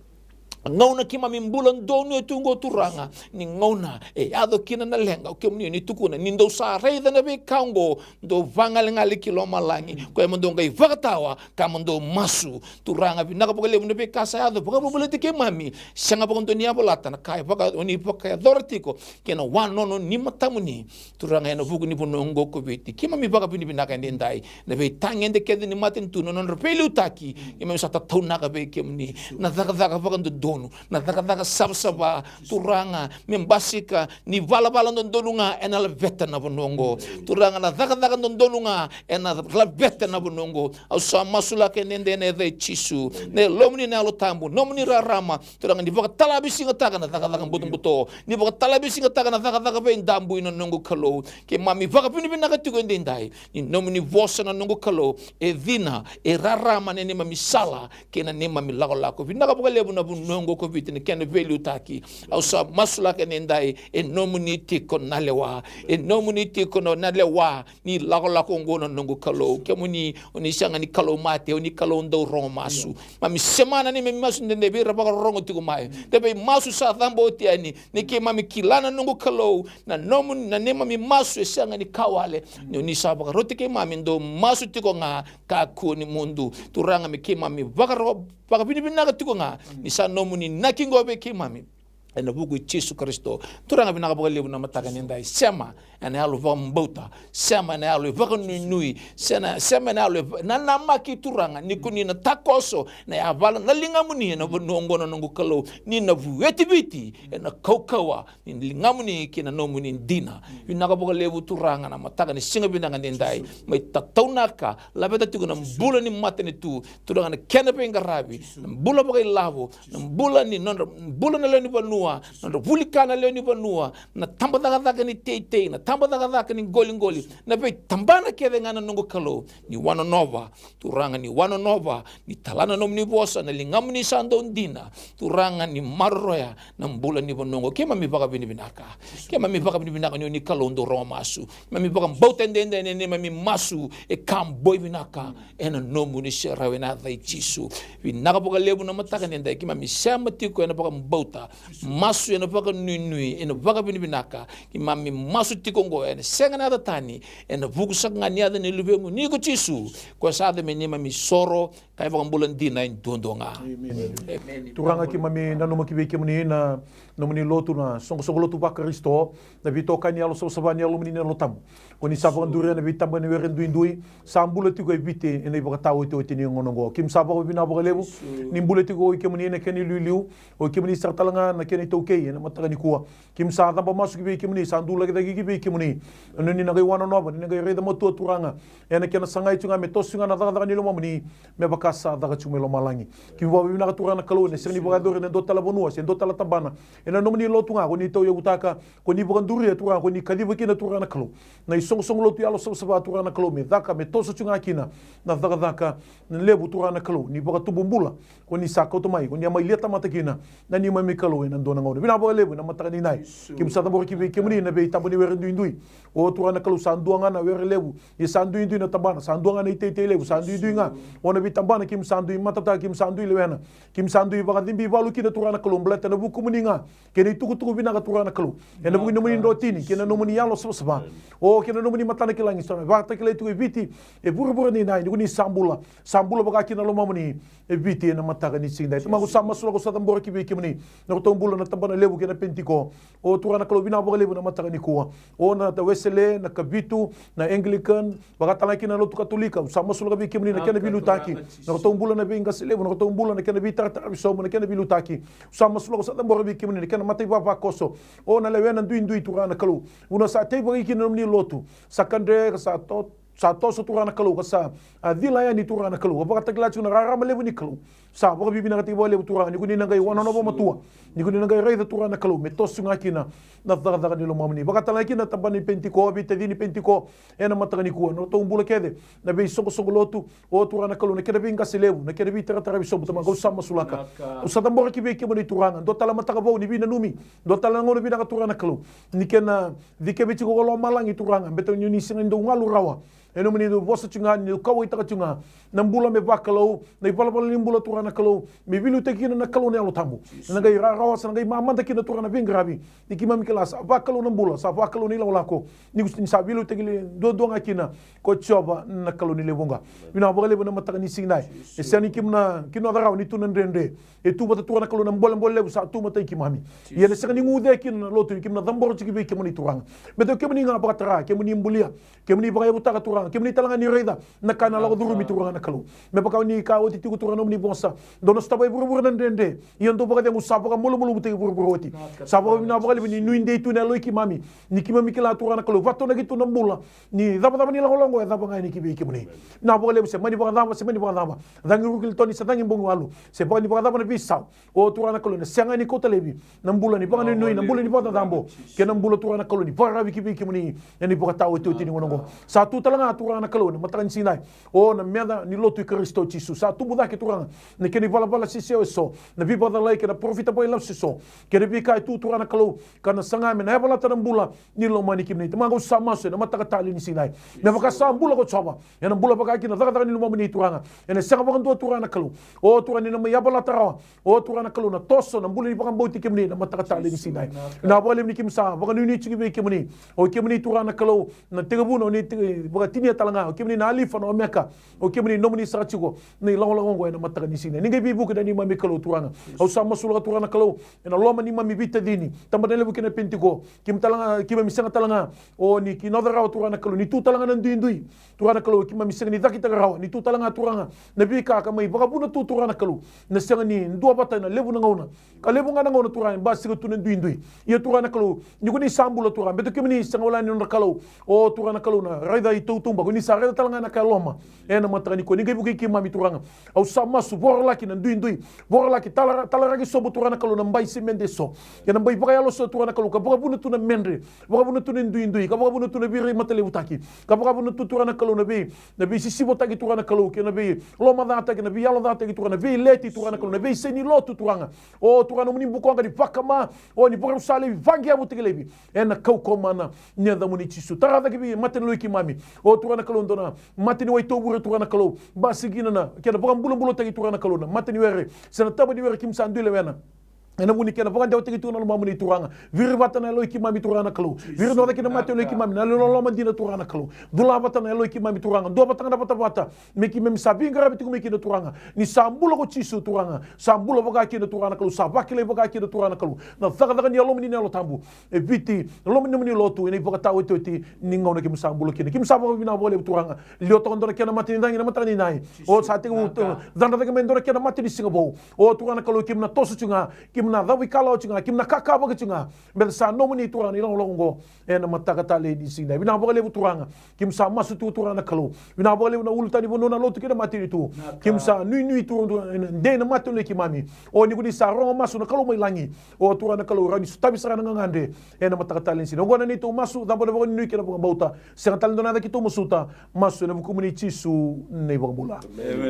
gauna keimami bula donuya tu oqo Turaga, ni gauna e yaco kina na leqa, o kemuni ni tukuna, ni dou sa raica na veika oqo, dou vagalegale ki lomalagi, koya mo dou qai vakatawa, ka mo dou masu. Turaga vinaka vakalevu na veika sa yaco, vakavolivoliti keimami, sega vakadua ni yavalata na ka e vaka, o ni vakayacora tiko, kei na wanono ni matamuni. Turaga, ena vuku ni vanua oqo ko Viti. Keimami vakavinavinaka edaidai. Na veitagede kece ni matanitu, na nodra veiliutaki. Keimami sa tataunaka vei kemuni. Na cakacaka vakadodonu. Na cakacaka savasava. Turaga, me basika. Ni valavala dodonu ga, ena laveta na vanua oqo. Turaga, na cakacaka dodonu ga, ena laveta na vanua oqo. Au sa masulaka edaidai ena yaca i Jisu. Na yalomuni na Yalo Tabu. Nomuni rarama. Turaga, ni vakatalavisigataka na cakacaka butobuto. Ni vakatalavisigataka na cakacaka veidabui na noqu Kalou. Keimami vakavinavinaka tiko edaidai. Ni nomuni vosa na noqu Kalou. E cina, e rarama na neimami sala, kei na neimami lakolako. Vinaka vakalevu na vanua oqo ko Viti na kena veiliutaki. Au sa masulaka edaidai, e nomuni tiko na lewa. E nomuni tiko na, na lewa. Ni lakolako oqo na noqu Kalou. Kemuni, o ni sega ni Kalou mate, o ni Kalou dau rogo masu. Mami semana ni mami masu dede vei ira vakarorogo tiko mai. De vei masu sa cabo oti yani. Ni keimami kila na noqu Kalou. Na nomu, na neimami masu e sega ni ka wale. Ni o ni sa vakaroti keimami dou masu tiko ga kakua ni mudu. Turaga me keimami vakaro, vakavinavinaka tiko ga. Ni sa nomuni naki qo vei keimami. Ena vuku i Jisu Karisito. Turaga, vinaka vakalevu na mataka ni dai. Sema ena yalo vakabauta, sema ena yalo i vakanuinui, sena- sema ena yalo i va- nanamaki, Turaga, ni ko ni na takoso na yavala na ligamuni ena vanua oqo, na noqu Kalou, ni na vueti Viti ena kaukauwa ni ligamuni kei na nomuni dina. Vinaka vakalevu, Turaga, na mataka ni siga vinaka ni dai. Mai tataunaka, laveta tiko na bula ni matanitu, Turaga, na kena veiqaravi, na bula vakailavo, na bula ni nodra bula na lewe ni vanua, nodra vuli ka na lewe ni vanua, na tabacakacaka ni teitei, na tabacakacaka ni qoliqoli, na veitabana kece ga, na noqu Kalou, ni wanonova, Turaga, ni wanonova, ni tala na nomuni vosa, na ligamuni sa dau dina, Turaga, ni maroroya na bula ni vanua oqo. Keimami vakavinavinaka. Keimami vakavinavinaka ni o ni Kalou dau rawa masu. Keimami vakabauta edaidai ni neimami masu e ka boi vinaka ena nomuni serau, ena yaca i Jisu. Vinaka vakalevu na mataka ni dai, keimami sema tiko ena vakabauta, masu ena vakanuinui, ena vakavinavinaka. Keimami masu tiko oqo ena sega na yaca tani, ena vuku saka ga ni yaca ni Luvemuni ko Jisu, ko sa yaco me neimami soro ka ivakabula dina e duadua ga. Emeni. Turaga, keimami nanuma ki vei kemuni na nomuni lotu, na soqosoqo lotu vaKarisito, na veitokani yalo savasava ni Yalomuni na Yalo Tabu. Ko ni sa vakaduria na veitaba ni were duidui sa bula tiko e Viti ena ivakataotioti ni gauna oqo. Keimami sa vakavinavinaka vakalevu ni bula tiko oi kemuni na kena iliuliu, oi kemuni sara tale ga na kena itaukei ena mataka nikua. Keimami sa caba masu ki vei kemuni, sa dulaki cake ki vei kemuni. Ni na qai wanonova, ni na qai raica matua, Turaga, ena kena sagai tu ga me toso tu ga na cakacaka ni lomamuni, me vaka sa caka tu mai lomalagi. Keimami vakavinavinaka, Turaga na Kalou, ena sega ni vakayacori ena dua tale vanua se dua tale tabana. Ena nomuni lotu ga ko ni tauyavutaka, ko ni vakaduria, Turaga, ko ni kaciva kina, Turaga na Kalou, na isoqosoqo lotu yalo savasava, Turaga na Kalou, me caka, me toso tu ga kina na cakacaka na levu, Turaga na Kalou, ni vakatubu bula ko ni sa kauta mai, ko ni a mai lia tamata kina na neimami Kalou ena dua na gauna. Vinaka vakalevu ena mataka ni dai. Keimami sa cabora ki vei kemuni na veitaba ni were duidui. O Turaga na Kalou, sa dua ga na were levu, ia sa duidui na tabana, sa dua ga na iteitei levu, sa duidui ga. O na veitabana keimami sa dui matataka, keimami sa dui lewena, keimami sa dui vakacibi valu kina, Turaga na Kalou, baleta na vukumuni ga kei na itukutuku vinaka, Turaga na Kalou, ena vuku ni nomuni drotini kei na nomuni yalo savasava, o kei na nomuni matanakilagi sa vakatakilai tiko e Viti, e vuravura ni dai, ni ko ni sa bula, sa bula vaka kina na lomamuni e Viti ena mataka ni siga dai. Tamaqu, sa masulaka, au sa cabora ki vei kemuni na nodratou bula na tabana levu kei na Penitiko. O Turaga na Kalou, vinaka vakalevu na mataka nikua. O na Wesele, na Kavitu, na Anglican, vaka tale ga kina na lotu Katolika, au sa masulaka vei kemuni na kena veiliutaki. Na nodratou bula na veiqase levu, na nodratou bula na kena veitarataravi sobu, na kena veiliutaki. Au sa masulaka, au sa cabora vei kemuni na kena mataivavakoso. O na lewena duidui, Turaga na Kalou, vanua sa teivaki kina na nomuni lotu, sa kadre ka sa to- sa toso, Turaga na Kalou, ka sa, a, cila yani, Turaga na Kalou, ka vakatakila tiko na rarama levu ni Kalou. Sa vakavinavinakataki vakalevu, Turaga, ni ko ni na qai wanonova matua, ni ko ni na qai raica, Turaga na Kalou, me toso ga kina na cakacaka ni lomamuni. Vaka tale ga kina na tabana ni Penitiko, veitacini ni Penitiko ena mataka nikua, na nodratou bula kece, na veisoqosoqo lotu, o Turaga na Kalou, na kena veiqase levu, na kena veitarataravi sobu. Tamaqu, au sa masulaka, au sa cabora ki vei kemuni, Turaga, dua tale mataka vou ni veinanumi, dua tale na gauna vinaka, Turaga na Kalou, ni kena dikevi tiko ko lomalagi, Turaga, baleta ni o ni sega ni dau galu rawa. E nomuni dau vosa tiko ga, ni dau kauwaitaka tiko ga na bula me vakalou, na ivalavala ni bula, Turaga na Kalou, me veiliutaki kina na Kalou na Yalo Tabu. Sa na qai rawarawa, sa na qai mamada kina, Turaga, na veiqaravi. Ni keimami kila sa vakalou na bula, sa vakalou na ilakolako, ni ko ni sa veiliutaki duadua ga kina ko Jiova na Kalou ni lewe vuqa. Vinaka vakalevu na mataka ni siga dai. E sega ni keimami na kinoca rawa ni tu na dredre. E tu vata, Turaga na Kalou, na bolebole levu sa tu matai keimami. Ia na sega ni guce kina na lotu ni keimami na cabora tiko vei kemuni, Turaga. Baleta o kemuni ga vakatara, kemuni bulia, kemuni vakayavutaka, Turaga, kemuni tale ga ni raica na ka ena lako curumi, Turaga na Kalou. Me vaka ni kaya oti tiko, Turaga, na nomuni vosa, dou na sotava e vuravura na dredre, ia dou vakacegu, sa vakamalumalumutaki e vuravura oti. Sa vakavinavinaka vakalevu ni nuidei tu na yaloi keimami, ni keimami kila, Turaga na Kalou, vatonaki tu na bula, ni cavacava ni lakolako e cava ga yani ki vei kemuni. Vinaka vakalevu, se mani vakacava, se mani vakacava, cagi Ruku Lintoni se cagi Bogiwalu, se vaka ni vakacava na veisau, o Turaga na Kalou, ena sega ni kauta laivi na bula ni vakanuinui, na bula ni vakacacabo, kei na bula, Turaga na Kalou, ni vakararavi ki vei kemuni ena ivakataotioti ni gauna oqo. Sa tu tale ga, Turaga na Kalou, na mataka ni siga dai, o na meca ni lotu i Karisito Jisu, sa tubu cake, Turaga, na kena ivalavala sisio eso, na veivakacalai kei na parofita vakailasu eso, kei na veika e tu, Turaga na Kalou, ka na saga me na yavalata na bula ni lomani kemuni. Tamaqu, au sa masu ena mataka talei ni siga dai, me vaka sa bula ko Jiova, ena bula vaka kina na cakacaka ni lomamuni, Turaga. Ena sega vakadua, Turaga na Kalou, o Turaga, ni na mai yavalata rawa, o Turaga na Kalou, na toso, na bula ni vakabauti kemuni ena mataka talei ni siga dai. Vinaka vakalevu ni keimami sa vakanuinui tiko vei kemuni. O kemuni, Turaga na Kalou, na tekivuna o ni te- vakati Nia tale ga, o kemuni na Alifa na Omeka, o kemuni nomuni sara tiko na ilakolako oqo ena mataka ni siga. Ni qai veivuke na neimami Kalou Turaga. Au sa masulaka Turaga na Kalou, ena loma ni neimami veitacini. Tabana levu kei na Penitiko. Keimami tale ga, keimami sega tale ga, o ni kina oca rawa Turaga na Kalou. Ni tu tale ga na duidui. Turaga na Kalou, keimami sega ni cakitaka rawa. Ni tu tale ga Turaga na veika ka mai vakavuna tu Turaga na Kalou. Na sega ni dua vata ena levu na gauna. Ka levu ga na gauna Turaga, e basika tu na duidui. Ia Turaga na Kalou, ni ko ni sa bula Turaga, beta kemuni sega wale ni nodra Kalou. O Turaga na Kalou na raica itautauba, ko ni sa raica tale ga na ka e loma. Ena mataka nikua, ni qai vukei keimami Turaga. Au sa masu, vorolaki na duidui. Vorolaki, tala, talaraki sobu Turaga na Kalou na bai semede eso. Ia na bai vakayalo eso Turaga na Kalou, ka vakavuna tu na medre. Vakavuna tu na duidui, ka vakavuna tu na veiraimatalevutaki. Ka vakavuna tu Turaga na Kalou na vei, na veisisivotaki Turaga na Kalou, kei na veilomacataki, na veiyalocataki Turaga, na veileti Turaga na Kalou, na veisei ni lotu Turaga. O Turaga nomuni bukoqa ni vakama, o ni vakarau sa laivi, vaqeavutaki laivi. Ena kaukauwa mana ni yacamuni Jisu. Tara cake vei mata ni yaloi keimami. O Turaga na Kalou dua na mata ni wai tovure Turaga na Kalou. Basika kina na kena vakabulabulataki Turaga na Kalou na mata ni were. Se na taba ni were keimami sa dui lewena. Ena vu ni kena vakadewataki tiko na lomamuni Turaga. Viri vata na yaloi keimami Turaga na Kalou. Viri noca kina mata ni yaloi keimami. Na loloma dina Turaga na Kalou. Dula vata na yaloi keimami Turaga. Dua vata ga na vatavata. Me keimami sa veiqaravi tiko mai kina Turaga. Ni sa bula ko Jisu Turaga. Sa bula vaka kina Turaga na Kalou. Sa vakilai vaka kina Turaga na Kalou. Na cakacaka ni yalomuni na Yalo Tabu. E Viti, na loma ni nomuni lotu, ena ivakataotioti ni gauna keimami sa bula kina. Keimami sa vakavinavinaka vakalevu Turaga. Liwa toka dua na kena mata ni cagi na mataka ni nai. O sa tekivu cadra cake mai dua na kena mata ni siga vou. O Turaga na Kalou keimami na toso tiko ga, keimami na cavuikalawa tiko ga, keimami na kakavaki tiko ga. Beta sa nomuni Turaga na ilakolako oqo. Ena mataka talei ni siga nai. Vinaka vakalevu Turaga. Keimami sa masu tu Turaga na Kalou. Vinaka vakalevu na ulutaga ni vanua na lotu kei na matanitu. Keimami sa nuinui tu Turaga ena dei na mata ni yaloi keimami. O ni ko ni sa rogo masu na Kalou mai lagi. O Turaga na Kalou, rawa ni sotavi sara na gagadre. Ena mataka talei ni siga. Oqo na neitou masu, cabo na vakanuinui kei na vakabauta. Sega tale dua na yaca keitou masuta. Masu ena vukumuni Jisu na iVakabula.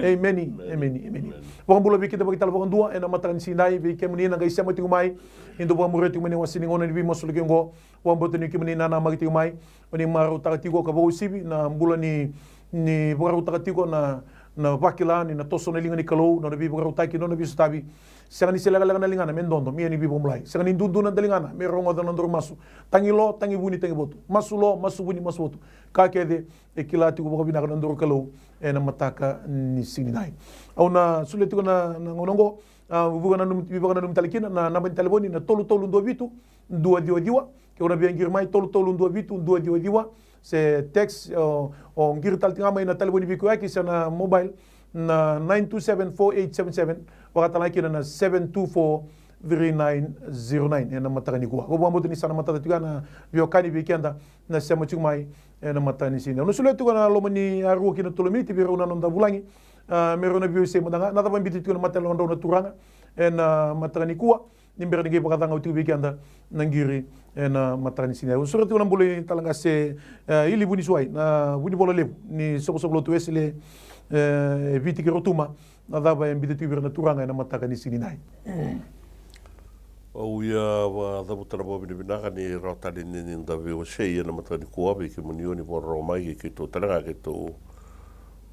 Emeni. Emeni. Emeni. Emeni. Vakabula vei keda vakitale vakadua. Ena mataka ni siga nai, vei kemuni na qai sema tiko mai. Ni dou vakamuria tiko mai na iwase ni gauna ni veimasulaki oqo. Vakabauta ni kemuni na namaki tiko mai. O ni marautaka tiko ka vakauasivi na bula ni, ni vakarautaka tiko na, na vakila ni na toso na liga ni Kalou, na nona veivakarautaki, na nona veisotavi. Sega ni se lekaleka na ligana me dodo, me ia ni veivakabulai. Sega ni dudu na daligana me rogoca na nodaru masu. Tagi lo, tagi vuni, tagi votu. Masu lo, masu vuni, masu votu. Ka kece e kila tiko vakavinaka na nodaru Kalou ena mataka ni siga nai. Au na solia tiko na, na gauna oqo, a, vuka na num-, veivakananumi tale kina na naba ni talevoni na tolu tolu dua vitu, dua ciwa ciwa. Ke o na via qiri mai, tolu tolu dua vitu, dua ciwa ciwa. Se text, o, o qiri tale tiko ga mai na talevoni veikauyaki se na mobile, na nine two seven four eight seven seven, vakatalega kina na seven two four three nine zero nine. Ena mataka nikua. Au vakabauta ni sa na matata tiko ga na veiwekani vei keda na sema tiko mai ena mataka ni siga. Au na solia tiko na loma ni a rua ki na tolu na miniti vei rau na noda vulagi. A, me rau na veiwasei mada ga. Na cava e biuta tiko na mata yalodrau na turaga ena mataka nikua. Ni bera ni qai vakacagau tiko vei keda na qiri ena mataka ni siga. Au sureta tiko na bula i Talaqase, e, Ili Vunisuwai, na vunivola levu ni soqosoqo lotu Wesele, e, e Viti kei Rotuma. Na cava e biuta tiko vei ira na turaga ena mataka ni siga nai. Au ia vakacavuta na vakavinavinaka ni rawa tale ni, ni da veiwasei ena mataka nikua vei kemuni o ni vakarorogo mai kei keitou tale ga keitou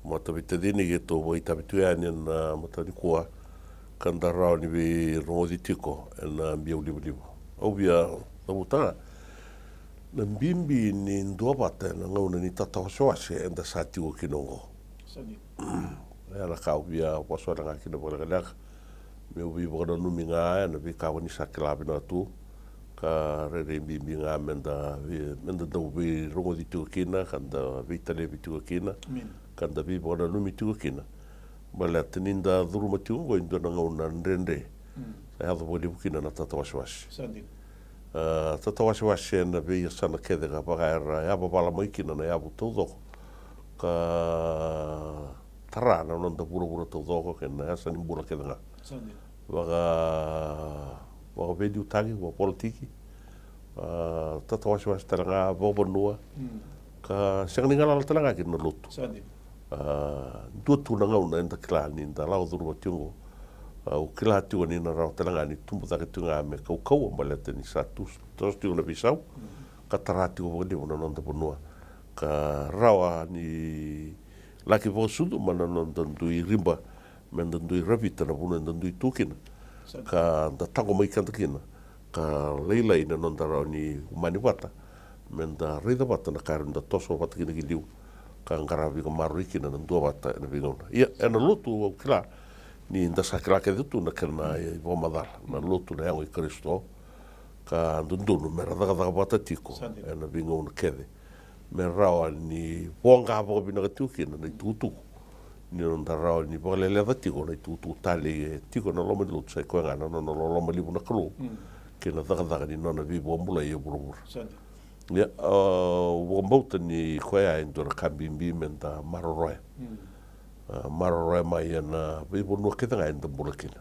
mataveitacini keitou vakaitavi tu yani ena mataka nikua. Ka da rawa ni veirogoci tiko ena biau livaliva. Au via cavuta ga na bibi ni duavata ena gauna ni tatawasewase eda sa tiko kina oqo. Sa dina. Ia na ka au via vosa wale ga kina vakalekaleka. Meu veivakananumi ga ena veika ko ni sa kila vinaka tu. Ka rairai bibi ga meda vei, meda dau veirogoci tiko kina, ka da veitalevi tiko kina, ka da veivakananumi tiko kina. Baleta ni da curuma tiko oqo e dua na gauna dredre. Mm. Sa yaco vakalevu kina na tatawasewase. Sa dina. A, tatawasewase ena veiyasana kece ka vaka era yavavala mai kina na yavu taucoko. Ka tara na noda vuravura taucoko kei na yasa ni bula kece ga. Sa dina. Vaka, vakaveiliutaki, vakapolitiki, a, tatawasewase tale ga, vakavanua. Mm. Ka sega ni galala tale ga kina na lotu. Sa dina. A, dua tu na gauna eda kila ni da lako curuma tiko oqo. A, au kila tiko ni na rawa tale ga ni tubu cake tiko ga me kaukauwa baleta ni sa tu, toso tiko na veisau. Mm. Ka tara tiko vakalevu na noda vanua. Ka rawa ni laki vakasucuma na noda dui riba. Meda dui ravita na vanua eda dui tu kina. Sa dina. Ka da taqomaki keda kina. Ka lailai na noda rawa ni umani vata. Meda raica vata na ka era da toso vata kina ki liu. ka qaravi ka maroroi kina na duavata ena veigauna. Ia, ena lotu au kila ni da sa kila kece tu na kena ivakamacala na lotu na yago i Karisito, ka dodonu me ra cakacaka vata tiko ena veigauna kece me rawa ni voqa vakavinaka tiko kina na itukutuku, ni noda rawa ni vakaleleca tiko na itukutuku talei e tiko ena loma ni lotu, sa i koya ga na nona loloma levu na Kalou kei na cakacaka ni nona veivakabulai e vuravura. Ia, au vakabauta ni koya e dua na ka bibi me da maroroya. A, maroroya mai ena veivanua kece ga eda bula kina.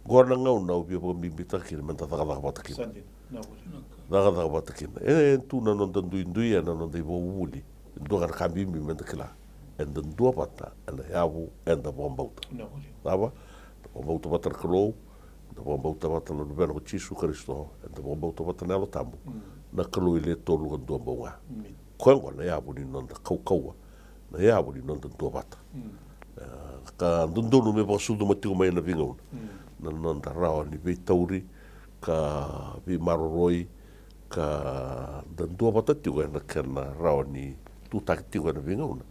Oqo na gauna au via vakabibitaka kina me da cakacaka vata kina. Cakacaka vata kina. E tu na noda duidui ena noda ivakavuvuli. E dua ga na ka bibi me da kila, eda duavata ena yavu eda vakabauta. Cava? Da vakabauta vata na Kalou, da vakabauta vata na Luvena ko Jisu Karisito, eda vakabauta vata na Yalo Tabu, na Kalou e le tolu ka dua bau ga. Koya oqo na yavu ni noda kaukauwa, na yavu ni noda duavata. E, ka dodonu me vakasucuma tiko mai ena veigauna na noda rawa ni veitauri ka veimaroroi, ka da duavata tiko ena kena rawa ni tutaki tiko ena veigauna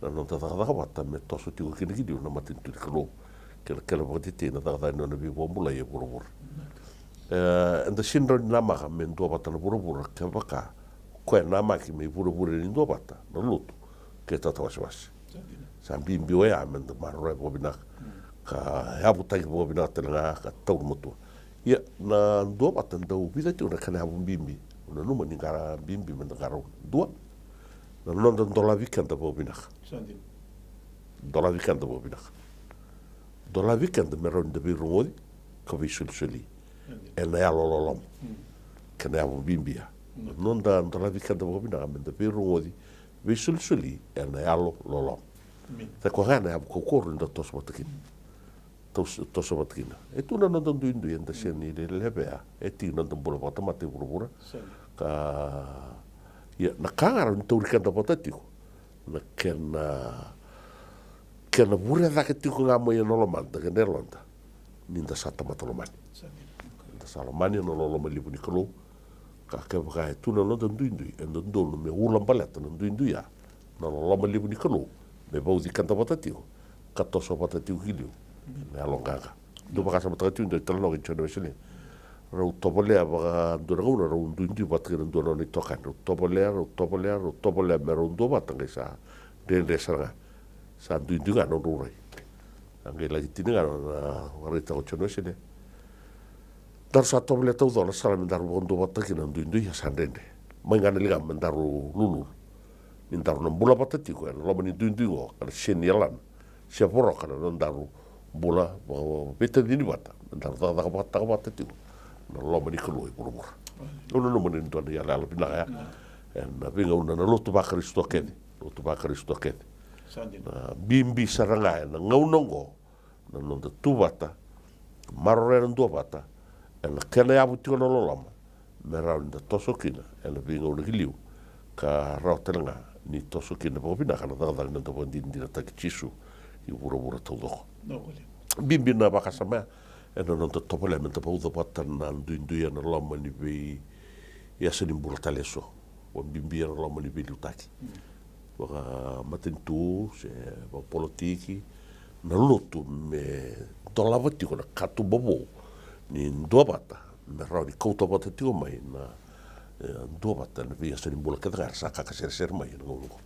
na noda cakacaka vata me toso tiko kina ki liu na matanitu ni Kalou kei na kena vakatetei na cakacaka ni nona veivakabulai e vuravura. E, eda sega ni rawa ni namaka me duavata na vuravura kevaka o koya e namaki me ivurevure ni duavata na lotu kei tatawasewase. Sa bibi oya me da maroroya vakavinaka ka yavutaki vakavinaka tale ga ka tauri matua. Ia, na duavata dau vica tiko na kena yavu bibi. Au nanuma ni qara bibi me da qarauna. Dua, na noda dolavi keda vakavinaka. Dolavi keda vakavinaka. Dolavi keda me rawa ni da veirogoci ka veisolisoli ena yalo loloma. Kena yavu bibi ya. Na noda dolavi keda vakavinaka me da veirogoci, veisolisoli ena yalo loloma. Sa i koya ga na yavu kaukauwa ni da toso vata kina. Tos-, toso vata kina. E tu na noda duidui eda sega ni levea, e tiki na noda bula vakatamata e vuravura. Ka, ia, na ka ga rawa ni tauri keda vata tiko na kena, kena vure cake tiko ga mai ena lomada kei na yaloda ni da sa tamata lomani. Da sa lomani ena loloma levu ni Kalou. Ka kevaka e tu na noda duidui, e dodonu me ulabaleta na duidui ya na loloma levu ni Kalou me vauci keda vata tiko ka toso vata tiko ki liu na yaloqaqa. Dau vakasamataka tiko e dua na italanoa kei Jone Wesele. Rau tovolea vakadua na gauna rau duidui vata kei na dua na nona itokani. Rau tovolea, rau tovolea, rau tovolea me rau duavata, qai sa dredre sara ga. Sa duidui ga na nodrau rai. A qai laki tini ga na nona vakaraitaka o Jone Wesele. Daru sa tovolea taucoko na sala me daru vakaduavata kina na duidui, ia sa dredre. Mai ga na ligamu me daru lululu. Ni daru na bula vata tiko ena loma ni duidui oqo, ka na sega ni yalana se voroka na nodaru bula vakaveitacini vata, me daru cakacaka vakataka vata tiko na loma ni Kalou e vuravura. Au nanuma ni dua na iyaloyalo vinaka ya ena veigauna na lotu vaKarisito kece, lotu vaKarisito kece. Na bibi sara ga ena gauna oqo na noda tu vata, maroroya na duavata ena kena yavu tiko na loloma, me rawa ni da toso kina ena veigauna ki liu, ka rawa tale ga ni toso kina vakavinaka na cakacaka ni noda vakadinadinataki Jisu i vuravura taucoko. Bibi na vakasama ya ena noda tovolea me da vauca vata na duidui ena loma ni veiyasa ni bula tale eso. Vakabibi ena loma ni veiliutaki vakamatanitu se vakapolitiki, na lotu me dolava tiko na katuba vou ni duavata, me rawa ni kauta vata tiko mai na, e, duavata ena veiyasa ni bula kece ga era sa kakaseresere mai ena gauna oqo.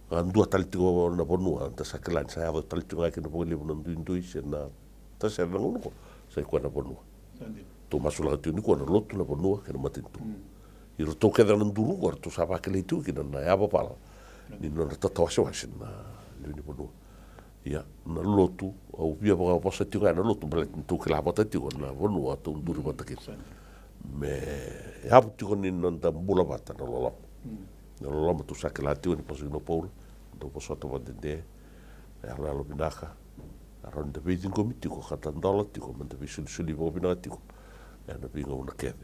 A dua tale tiko na vanua, da sa kila ni sa yaco tale tiko ga kina vakalevu na duidui se na tasere na gauna oqo, sa i koya na vanua. Tou masulaka tiko nikua na lotu, na vanua kei na matanitu. Iratou kece na duru oqo ratou sa vakilai tiko kina na yavavala ni nodra tatawasewase na lewe ni vanua. Ia, na lotu, au via vakavosa tiko ga na lotu baleta ni tou kila vata tiko na vanua tou duri vata kina. Me yavu tiko ni noda bula vata na loloma. Na loloma tou sa kila tiko ni vosa kina o Paula, dau vosota vakadede, yaloyalo vinaka, e rawa ni da veiciqomi tiko ka tadola tiko, me da veisolisoli vakavinaka tiko ena veigauna kece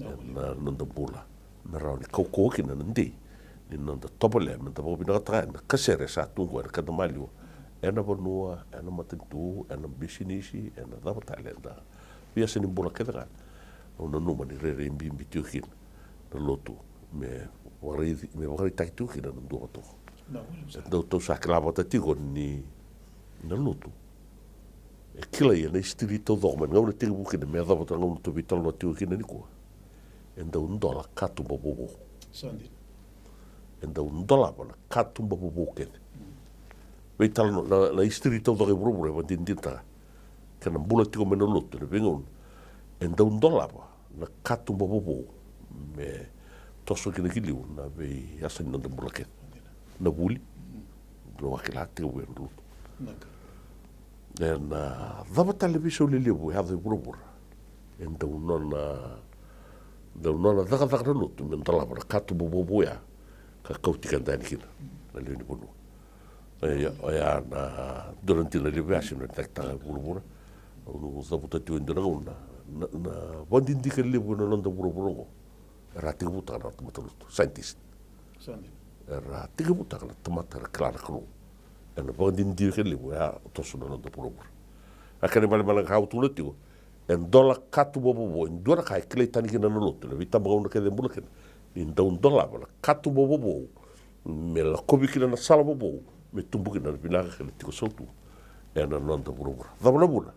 ena noda bula, me rawa ni kaukauwa kina na dei ni noda tovolea me da vakavinakataka na kasere sa tu oqo ena keda maliwa, ena vanua, ena matanitu, ena bisinisi, ena cava tale, ena veiyasa ni bula kece ga. Au nanuma ni rairai bibi tiko kina na lotu me vakaraici, me vakaraitaki tiko kina na duavata oqo. E dau, tou sa kila vata tiko ni na lotu e kilai ena history taucoko mai na gauna tekivu kina me yacova na gauna tou veitalanoa tiko kina nikua. E dau dola katuba vovou. E dau dolava na katuba vovou kece. Veitalanoa na, na history taucoko e vuravura e vakadinadinataka kena bula tiko mai na lotu ena veigauna. E dau dolava na katuba vovou me toso kina ki liu na veiyasa ni noda bula kece. Na vuli, na vakila tekivu ena lotu. Ena cava tale veisau lelevu e yaco e vuravura, e dau nona, dau nona cakacaka na lotu me dolava na katuba vovou ya ka kauti keda yani kina na lewe ni vanua. Oya, oya na dua na dina levu ya sega ni takitaka e vuravura. Au cavuta tiko e dua na gauna na, na vakadidike levu ena noda vuravura oqo. Era tekivutaka na tamata lotu, scientist. Era tekivutaka na tamata era kila na Kalou. Ena vakadidike levu ya toso na noda vuravura. A kena ibalebale ga ka au tukuna tiko, e dola katuba vovou, e dua na ka e kilai tani kina na lotu ena veitabagauna kece e bula kina. Ni dau dolava na katuba vovou me lakovi kina na sala vovou me tubu kina na vinaka kei na tiko sautu ena noda vuravura. Cava na vuna?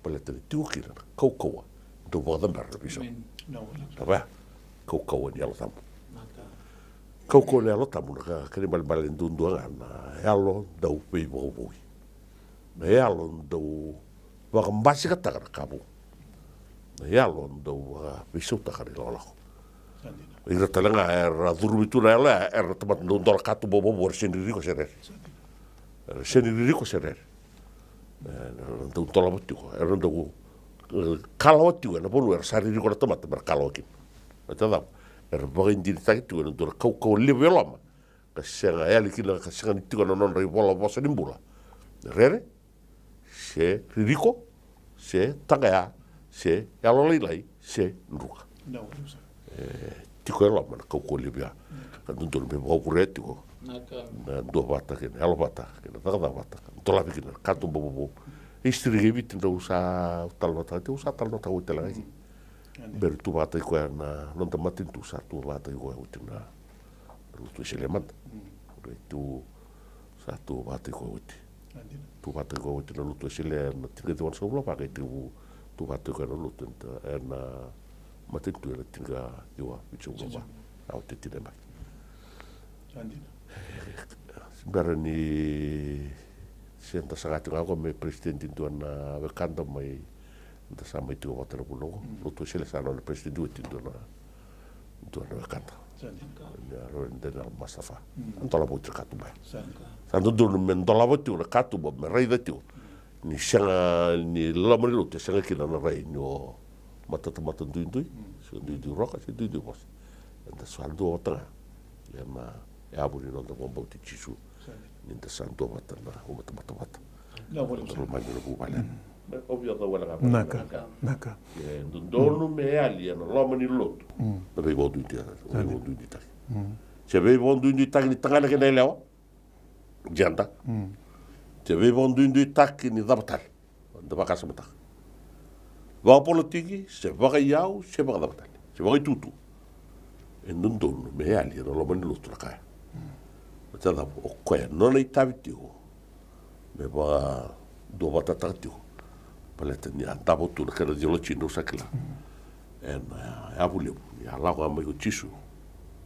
Baleta ni tiko kina na kaukauwa dau vakacabera na veisau. Cava ya? Kaukauwa ni Yalo Tabu. Kaukauwa ni Yalo Tabu na ka, kena ibalebale duadua ga na yalo dau veivakavoui. Na yalo dau vakabasikataka na ka vou. Na yalo dau vakaveisautaka na ilakolako. Ira tale ga era curuvi tu na yalo ya era na tamata dau dola katuba vovou, era sega ni ririko se rere. Era sega ni ririko se rere. Era dau dolava tiko, era dau, e, kalawa tiko ena vanua era sa ririko na tamata mera kalawa kina. Baleta cava? Era vakaidinataki tiko ena dua na kaukauwa levu e loma ka sega yali kina, ka sega ni tiko ena nodra ivola vosa ni bula. Rere, se ririko, se taqaya, se yalolailai, se druka. E tiko e loma na kaukauwa levu ya. Ka dodonu me vakavurea tiko na duavata kei na yalovata kei na cakacaka vata ka dolavi kina na katuba vovou. History kei Viti drau sa talanoataka tiko, au sa talanoataka oti tale ga kina. Bera tu vata i koya na noda matanitu, sa tu vata i koya oti na lotu Wesele mada. Rai tu, sa tu vata i koya oti. Tu vata i koya oti na lotu Wesele ena tinikaciwa na Savula vaka, e tekivu tu vata i koya na lotu ena, ena matanitu ena tinikaciwa Viti Savula va. A oti e tini na yabaki. Bera ni se da saga tiko ga qo me peresitedi dua na wekada mai, da sa mai tiko vata na vula oqo. Lotu Wesele sa nona peresitedi oti dua na, dua na wekada. Ni a Reverend Daniel Masafa. A dola vauti na katuba ya. Sa dodonu me dolava tiko na katuba me raica tiko ni sega ni loma ni lotu e sega kina na rai ni o matatamata duidui, se duidui roka se duidui vosa. Eda sa dua vata ga ena yavu ni noda vakabauti Jisu. Ni da sa dua vata na, o matatamata vata. Lomani na vuvale. Naka, naka. E dodonu me yali ena loma ni lotu na veivakaduiduitaki. Se veivakaduiduitaki ni tagane kei na yalewa, jeda. Se veivakaduiduitaki ni cava tale. Da vakasamataka. Vakapolitiki, se vakaiyau, se vakacava tale, se vakaitutu. E dodonu me yali ena loma ni lotu na ka ya. Baleta cava? O koya nona itavi tiko me vakaduavatataka tiko. Baleta ni a davo tu na kena theology, drau sa kila. Ena yavu levu ni a lako ga mai ko Jisu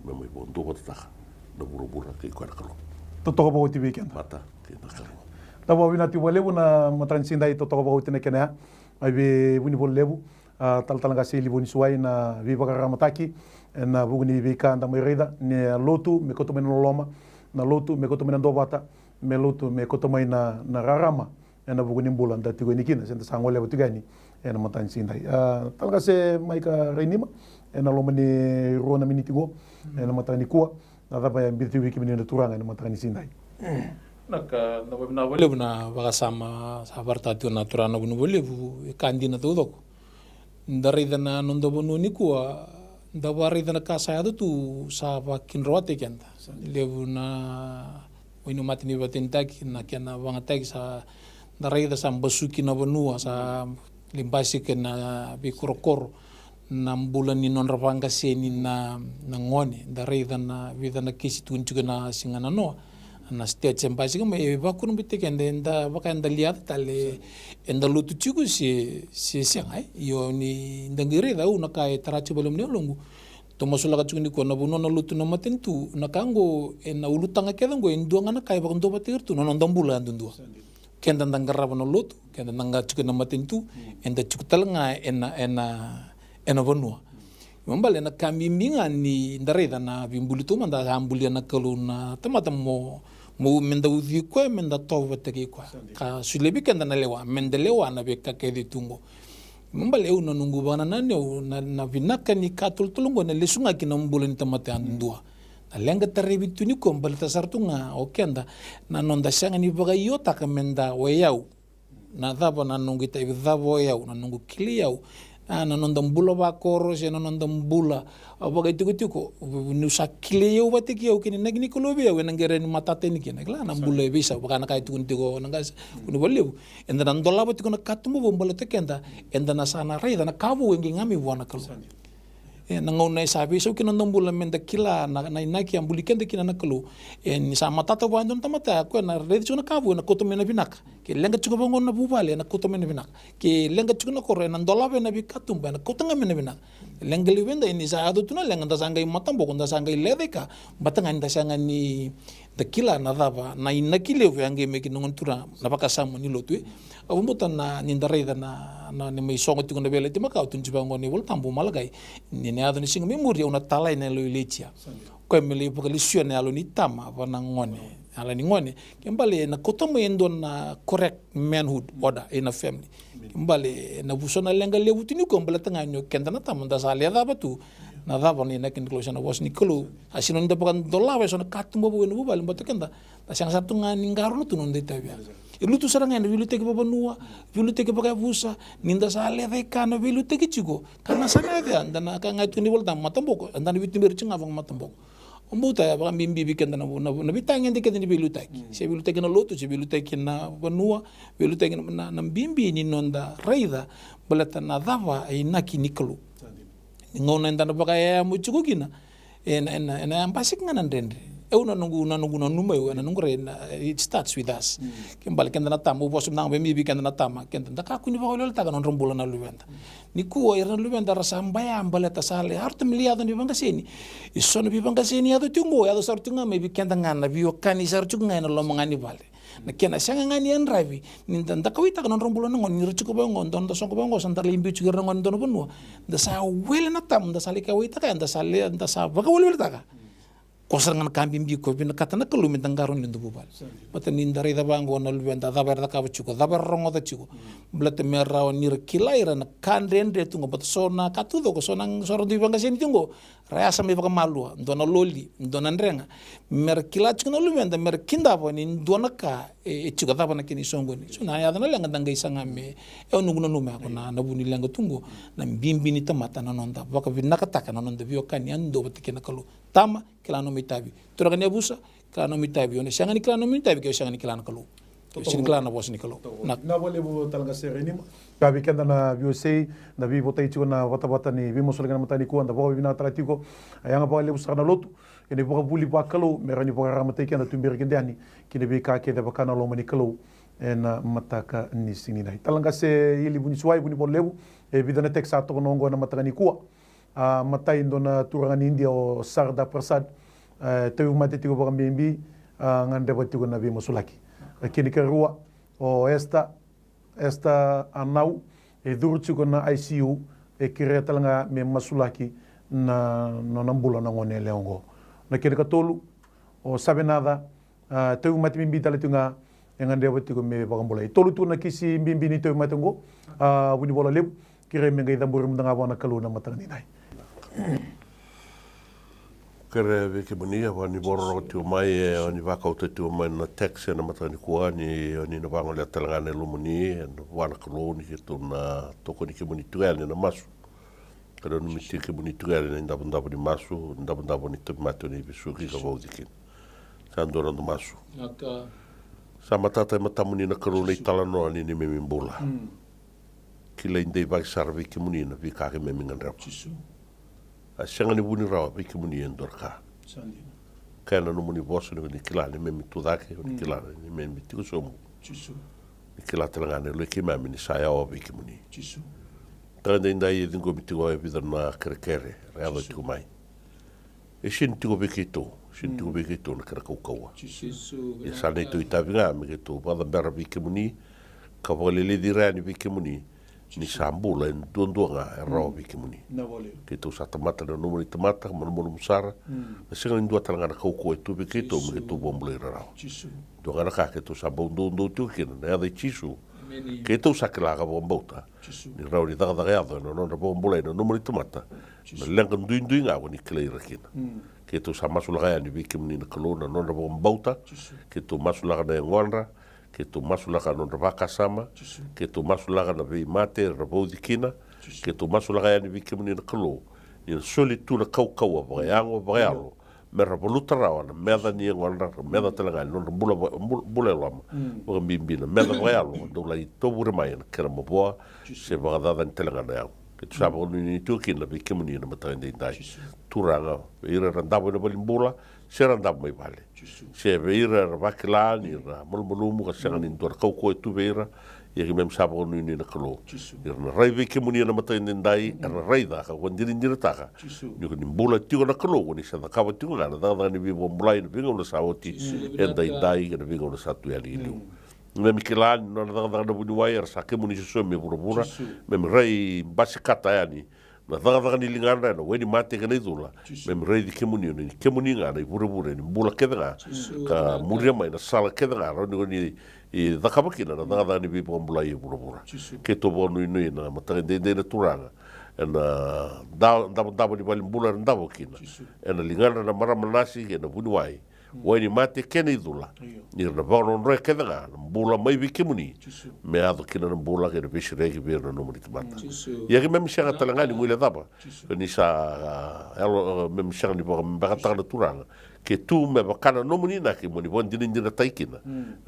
me mai vakaduavatataka na vuravura kei koya na Kalou. Totoka vakaoti vei keda. Mata kei na Kalou. Da vakavinavinaka tiko vakalevu na mataka ni siga edai, totoka vakaoti na kena ya. Mai vei Vunivola Levu, a, talatala qase Livo ni Suai, na veivakararamataki ena vuku ni veika da mai raica, ni a lotu me kauta mai na loloma, na lotu me kauta mai na duavata, me lotu me kauta mai na, na rarama ena vuku ni bula da tiko yani kina, se da sa goleva tiko yani ena mataka ni siga edai. A, talatala qase Maika Rainima, ena loma ni rua na miniti qo ena mataka nikua, na cava e biuta tiko vei kemuni na Turaga ena mataka ni siga edai? Na ka, na vavinavinaka vakalevu na vakasama sa vakaraitaka tiko na turaga na Vunivola Levu, e ka dina taucoko. Da raica na noda vanua nikua, da vakaraica na ka sa yaco tu, sa vakidroataki keda. Levu na wai ni mata ni vakatanitaki, na kena vagataki sa da raica sa basuki na vanua, sa lai basika na veikorokoro, na bula ni nodra vaqaseni na, na gone. Da raica na vica na kesi tukuni tiko ena siga nanoa. na state e basika mai, e vakurabuitaki keda, eda vaka eda liaca tale, eda lotu tiko se, se sega, e. Io, ni da qai raica, au na ka e tara tiko vale mai na yaloqu. Tou masulaka tiko nikua na vanua na lotu, na matanitu, na ka oqo, ena ulutaga kece oqo, e dua ga na ka e vakaduavatataki iratou na noda bula yadudua. Keda da qarava na lotu, keda da qai tiko ena matanitu, eda tiko tale ga ena, ena, ena vanua. Kena ibalebale na ka bibi ga ni da raica na veibuli taumada, a bulia na Kalou na tamata mo, mo, meda ucui koya, meda tovovataki koya. Ka solia vei keda na lewa, meda lewa na veika kece tu oqo. Kena ibalebale au na noqu vakanananu, na, na vinaka ni ka tolotolo oqo, na lesu ga ki na bula ni tamata yadudua. Na leqa taravi tu nikua, baleta sara tu ga o keda na noda sega ni vakaiotaka meda o yau. Na cava na noqu itavi, cava o yau, na noqu kilai au. A, na noda bula vakoro se na noda bula, a, vakaitikotiko, niu sa kilai au vata kei au kei na inaki ni Kalou vei au, ena qai rawa ni matata yani kina. Kila na bula e veisau, vaka na ka e tukuni tiko na qase, kua ni vakalevu. Eda na dolava tiko na katuba vou baleta keda, eda na sa na raica na ka vou e qai ga mai vua na Kalou. E, na gauna e sa veisau kina na noda bula meda kila na, na inaki a buli keda kina na Kalou. E, ni sa matata vua e dua na tamata, o koya na raica tiko na ka vou, ena kauta mai na vinaka. Ke leqa tiko vaqo na vuvale, ena kauta mai na vinaka. Ke leqa tiko na koro, ena dolava ena veikatuba, ena kauta ga mai na vinaka. Leqa levu e dai, ni sa yaco tu na leqa, da sa qai mataboko, da sa qai lecaika, baleta ga ni da sega ni da kila na cava na inaki levu e a qai mai kina na Gone Turaga, na vakasama ni lotu, e. Au vakabauta na, ni da raica na, na, ni mai sogo tiko na veiyalayalati makawa tukuni tiko vaqo na iVolatabu, Malakai, ni na yaco na siga mai muri, au na talai na yalo i Ilaija. Koya me lai vakalesuya na yalo ni tama vua na gone, yalo ni gone. Kena ibalebale na kauta mai e dua na correct manhood order in a family. Kena ibalebale na vu, so na leqa levu tu nikua, baleta ga ni o keda na tama da sa lai cava tu na cava na inaki ni Kalou se na vosa ni Kalou. A sega ni da vakadolava eso na katuba vou ena vuvale, baleta keda da sega sara tu ga ni qarauna tu na noda itavi ya. E lutu sara ga ena veiliutaki vakavanua, veiliutaki vakayavusa, ni da sa lecaika na veiliutaki tiko. Ka na sa na yaco ya, da na ka ga e tukuna na iVolatabu, mataboko, eda na veituberi tiko ga vakamataboko. Au vakabauta ya vakabibi vei keda na, na, na veitagede kece ni veiliutaki. Se veiliutaki na lotu, se veiliutaki na vanua, veiliutaki na, na, na bibi ni noda raica, baleta na cava e inaki ni Kalou. Ni gauna eda na vakayaya mai tiko kina, ena, ena, ena basika ga na dredre. Au na noqu, na noqu nanuma, au na noqu rai na, it starts with us. Kena ibalebale keda na tama, au vosa vinaka vei, vei keda na tama, keda da kakua ni vakaweleweletaka na nodra bula na luveda. Nikua ira na luveda ra sa baya baleta sa lai, ratou me lai yaco na veivaqaseni. Eso na veivaqaseni yaco tiko oqo, yaco sara tiko ga mai vei keda ga na veiwekani sara tiko ga ena loma ga ni vale. Na kena sega ga ni yadravi ni da, da kauwaitaka na nodra bula na gone ni ra tiko vaqo, dua na da soqo vaqo, sa da lai biu tiko ira na gone e dua na vanua. Da sa wele na tama, da sa lai kauwaitaka, da sa lai, da sa vakaweleweletaka. Ko sara ga na ka bibi ko vinakata na Kalou me da qarauna ena noda vuvale. Baleta ni da raica vaqo na luveda, cava era cakava tiko, cava era rogoca tiko. Baleta me rawa ni ra kilai ira na ka dredre tu qo, baleta so na ka taucoko, so na, so ra dui vaqaseni tiko qo, ra yasa mai vakamalua, dua na loli, dua na drega. Me ra kila tiko na luveda, me ra kidava ni dua na ka e, e tiko, cava na kena isoqoni. So na yaco na leqa da qai saga me, e, au noqu nanuma ya ko na, na vu ni leqa tu qo, na bibi ni tamata na noda vakavinakataka na noda veiwekani yadua vata kei na Kalou. Tama, kila nomu itavi. Turaga ni yavusa, kila nomu itavi. O na sega ni kila nomu itavi ke o sega ni kila na Kalou. Ke o sega ni kila na vosa ni Kalou. Na vakalevu tale ga sere nima. Ka vei keda na viewers, da veivotai tiko na vatavata ni veimasulaki ena mataka nikua, da vakavinavinakataka tiko. A yaga vakalevu sara na lotu ena ivakavuvuli vakalou me rawa ni vakararamataki keda, tuberi keda yani ki na veika kece vaka na loma ni Kalou ena mataka ni siga nidai. Tale ga se Ili Vunisiwai, Vunivola Levu, e vica na text sa toka oqo ena mataka nikua. A, matai, dua na turaga ni Idia o Sarda Prasad, e, tauvimate tiko vakabibi, a, gadreva tiko na veimasulaki. A, kena ikarua, o Esther, Esther Anau, e curu tiko na I C U, e kerea tale ga me masulaki na, na nona bula na gone yalewa oqo. Na kena ikatolu, o Savenaca, a, tauvimate bibi tale tiko ga, e gadreva tiko me vakabulai. Tolu tu na kisi bibi ni tauvimate oqo, a, Vunivola Levu, kerea me qai caburi mada ga vua na Kalou na mataka nidai. Kerea vei kemuni, a, ni vakarorogo tiko mai, e, ni vakauta tiko mai na text ena mataka nikua, ni, ni na vagolea tale ga na yalomuni, e, vua na Kalou, ni keitou na tokoni kemuni tiko yani ena masu. Ka nanumi tiko kemuni tiko yani ena idavodavo ni masu, idavodavo ni tauvimate o ni vesuki ka vauci kina. Sa dua na noda masu. Sa matata e matamuni na Kalou na italanoa ni neimami bula. Kilai deivaki sara vei kemuni na veika keimami gadreva. A sega ni vuni rawa vei kemuni e dua na ka. Kaya na nomuni vosa ni kila ni memi tu cake, ni kila ni memi tiko sobu. Jisu. Ni kila tale ga na yaloi keimami ni sa yawa vei kemuni. Jisu. Tale daidai e ciqomi tiko e vica na kerekere era yaco tiko mai. E sini tiko vei keitou, sini tiko vei keitou na kena kaukauwa. Jisu. Ia sa neitou itavi ga me keitou vakacabera vei kemuni ka vakaleleci ira yani vei kemuni. Ni sa bula e duadua ga e rawa vei kemuni. Keitou sa tamata na nomuni tamata, malumalumu sara. Na sega ni dua tale ga na kaukauwa e tu vei keitou me keitou vakabulai ira rawa. Dua ga na ka keitou sa bau doudou tiko kina na yaca i Jisu. Keitou sa kila ka vakabauta ni rawa ni cakacaka yaco ena nodra vakabulai na nomuni tamata. Na leqa duidui ga ko ni kilai ira kina. Keitou sa masulaka yani vei kemuni na Kalou na nodra vakabauta. Keitou masulaka na yagodra. Keitou masulaka na nodra vakasama. Keitou masulaka na veimate era vauci kina. Keitou masulaka yani vei kemuni na Kalou ni na soli tu na kaukauwa vakayago vakayalo me ra valuta rawa na meca ni yagodra, na meca tale ga ni nodra bula, bula e loma. Vakabibi na meca vakayalo ka dau lai tovure mai ena kena mavoa se vakacacani tale ga na yago. Keitou sa vakanuinui tiko kina vei kemuni ena mataka edaidai. Turaga, vei ira era davo ena valenibula se ra davo mai vale. Se vei ira era vakila ni ra malumalumu ka sega ni dua na kaukauwa e tu vei ira. Ia keimami sa vakanuinui na Kalou ni ra na rai vei kemuni ena mataka edaidai, era na raica ka vakadinadinataka ni ko ni bula tiko na Kalou, ko ni sa cakava tiko ga na cakacaka ni veivakabulai ena veigauna sa oti, edaidai kei na veigauna sa tu yani i liu. Keimami kila ni nona cakacaka na vuniwai era sa kemuni sosomi e vuravura. Keimami rai basikata yani na cakacaka ni ligadra ena wainimate kei na icula. Keimami raici kemuni, o ni kemuni ga na ivurevure ni bula kece ga ka muria mai na sala kece ga rawa ni ko ni cakava kina na cakacaka ni veivakabulai e vuravura. Keitou vakanuinui ena mataka edaidai na Turaga ena davodavo ni valenibula era davo kina, ena ligadra na marama nasi kei na vuniwai, wainimate kei na icula. Ni ra na vakanodroya kece ga na bula mai vei kemuni me yaco kina na bula kei na veisereki vei ira na nomuni tamata. Ia keimami sega tale ga ni guilecava ni sa yalo, keimami sega ni vakabekataka na Turaga. Ke tu me vaka na nomuni inaki mo ni vakadinadinataki kina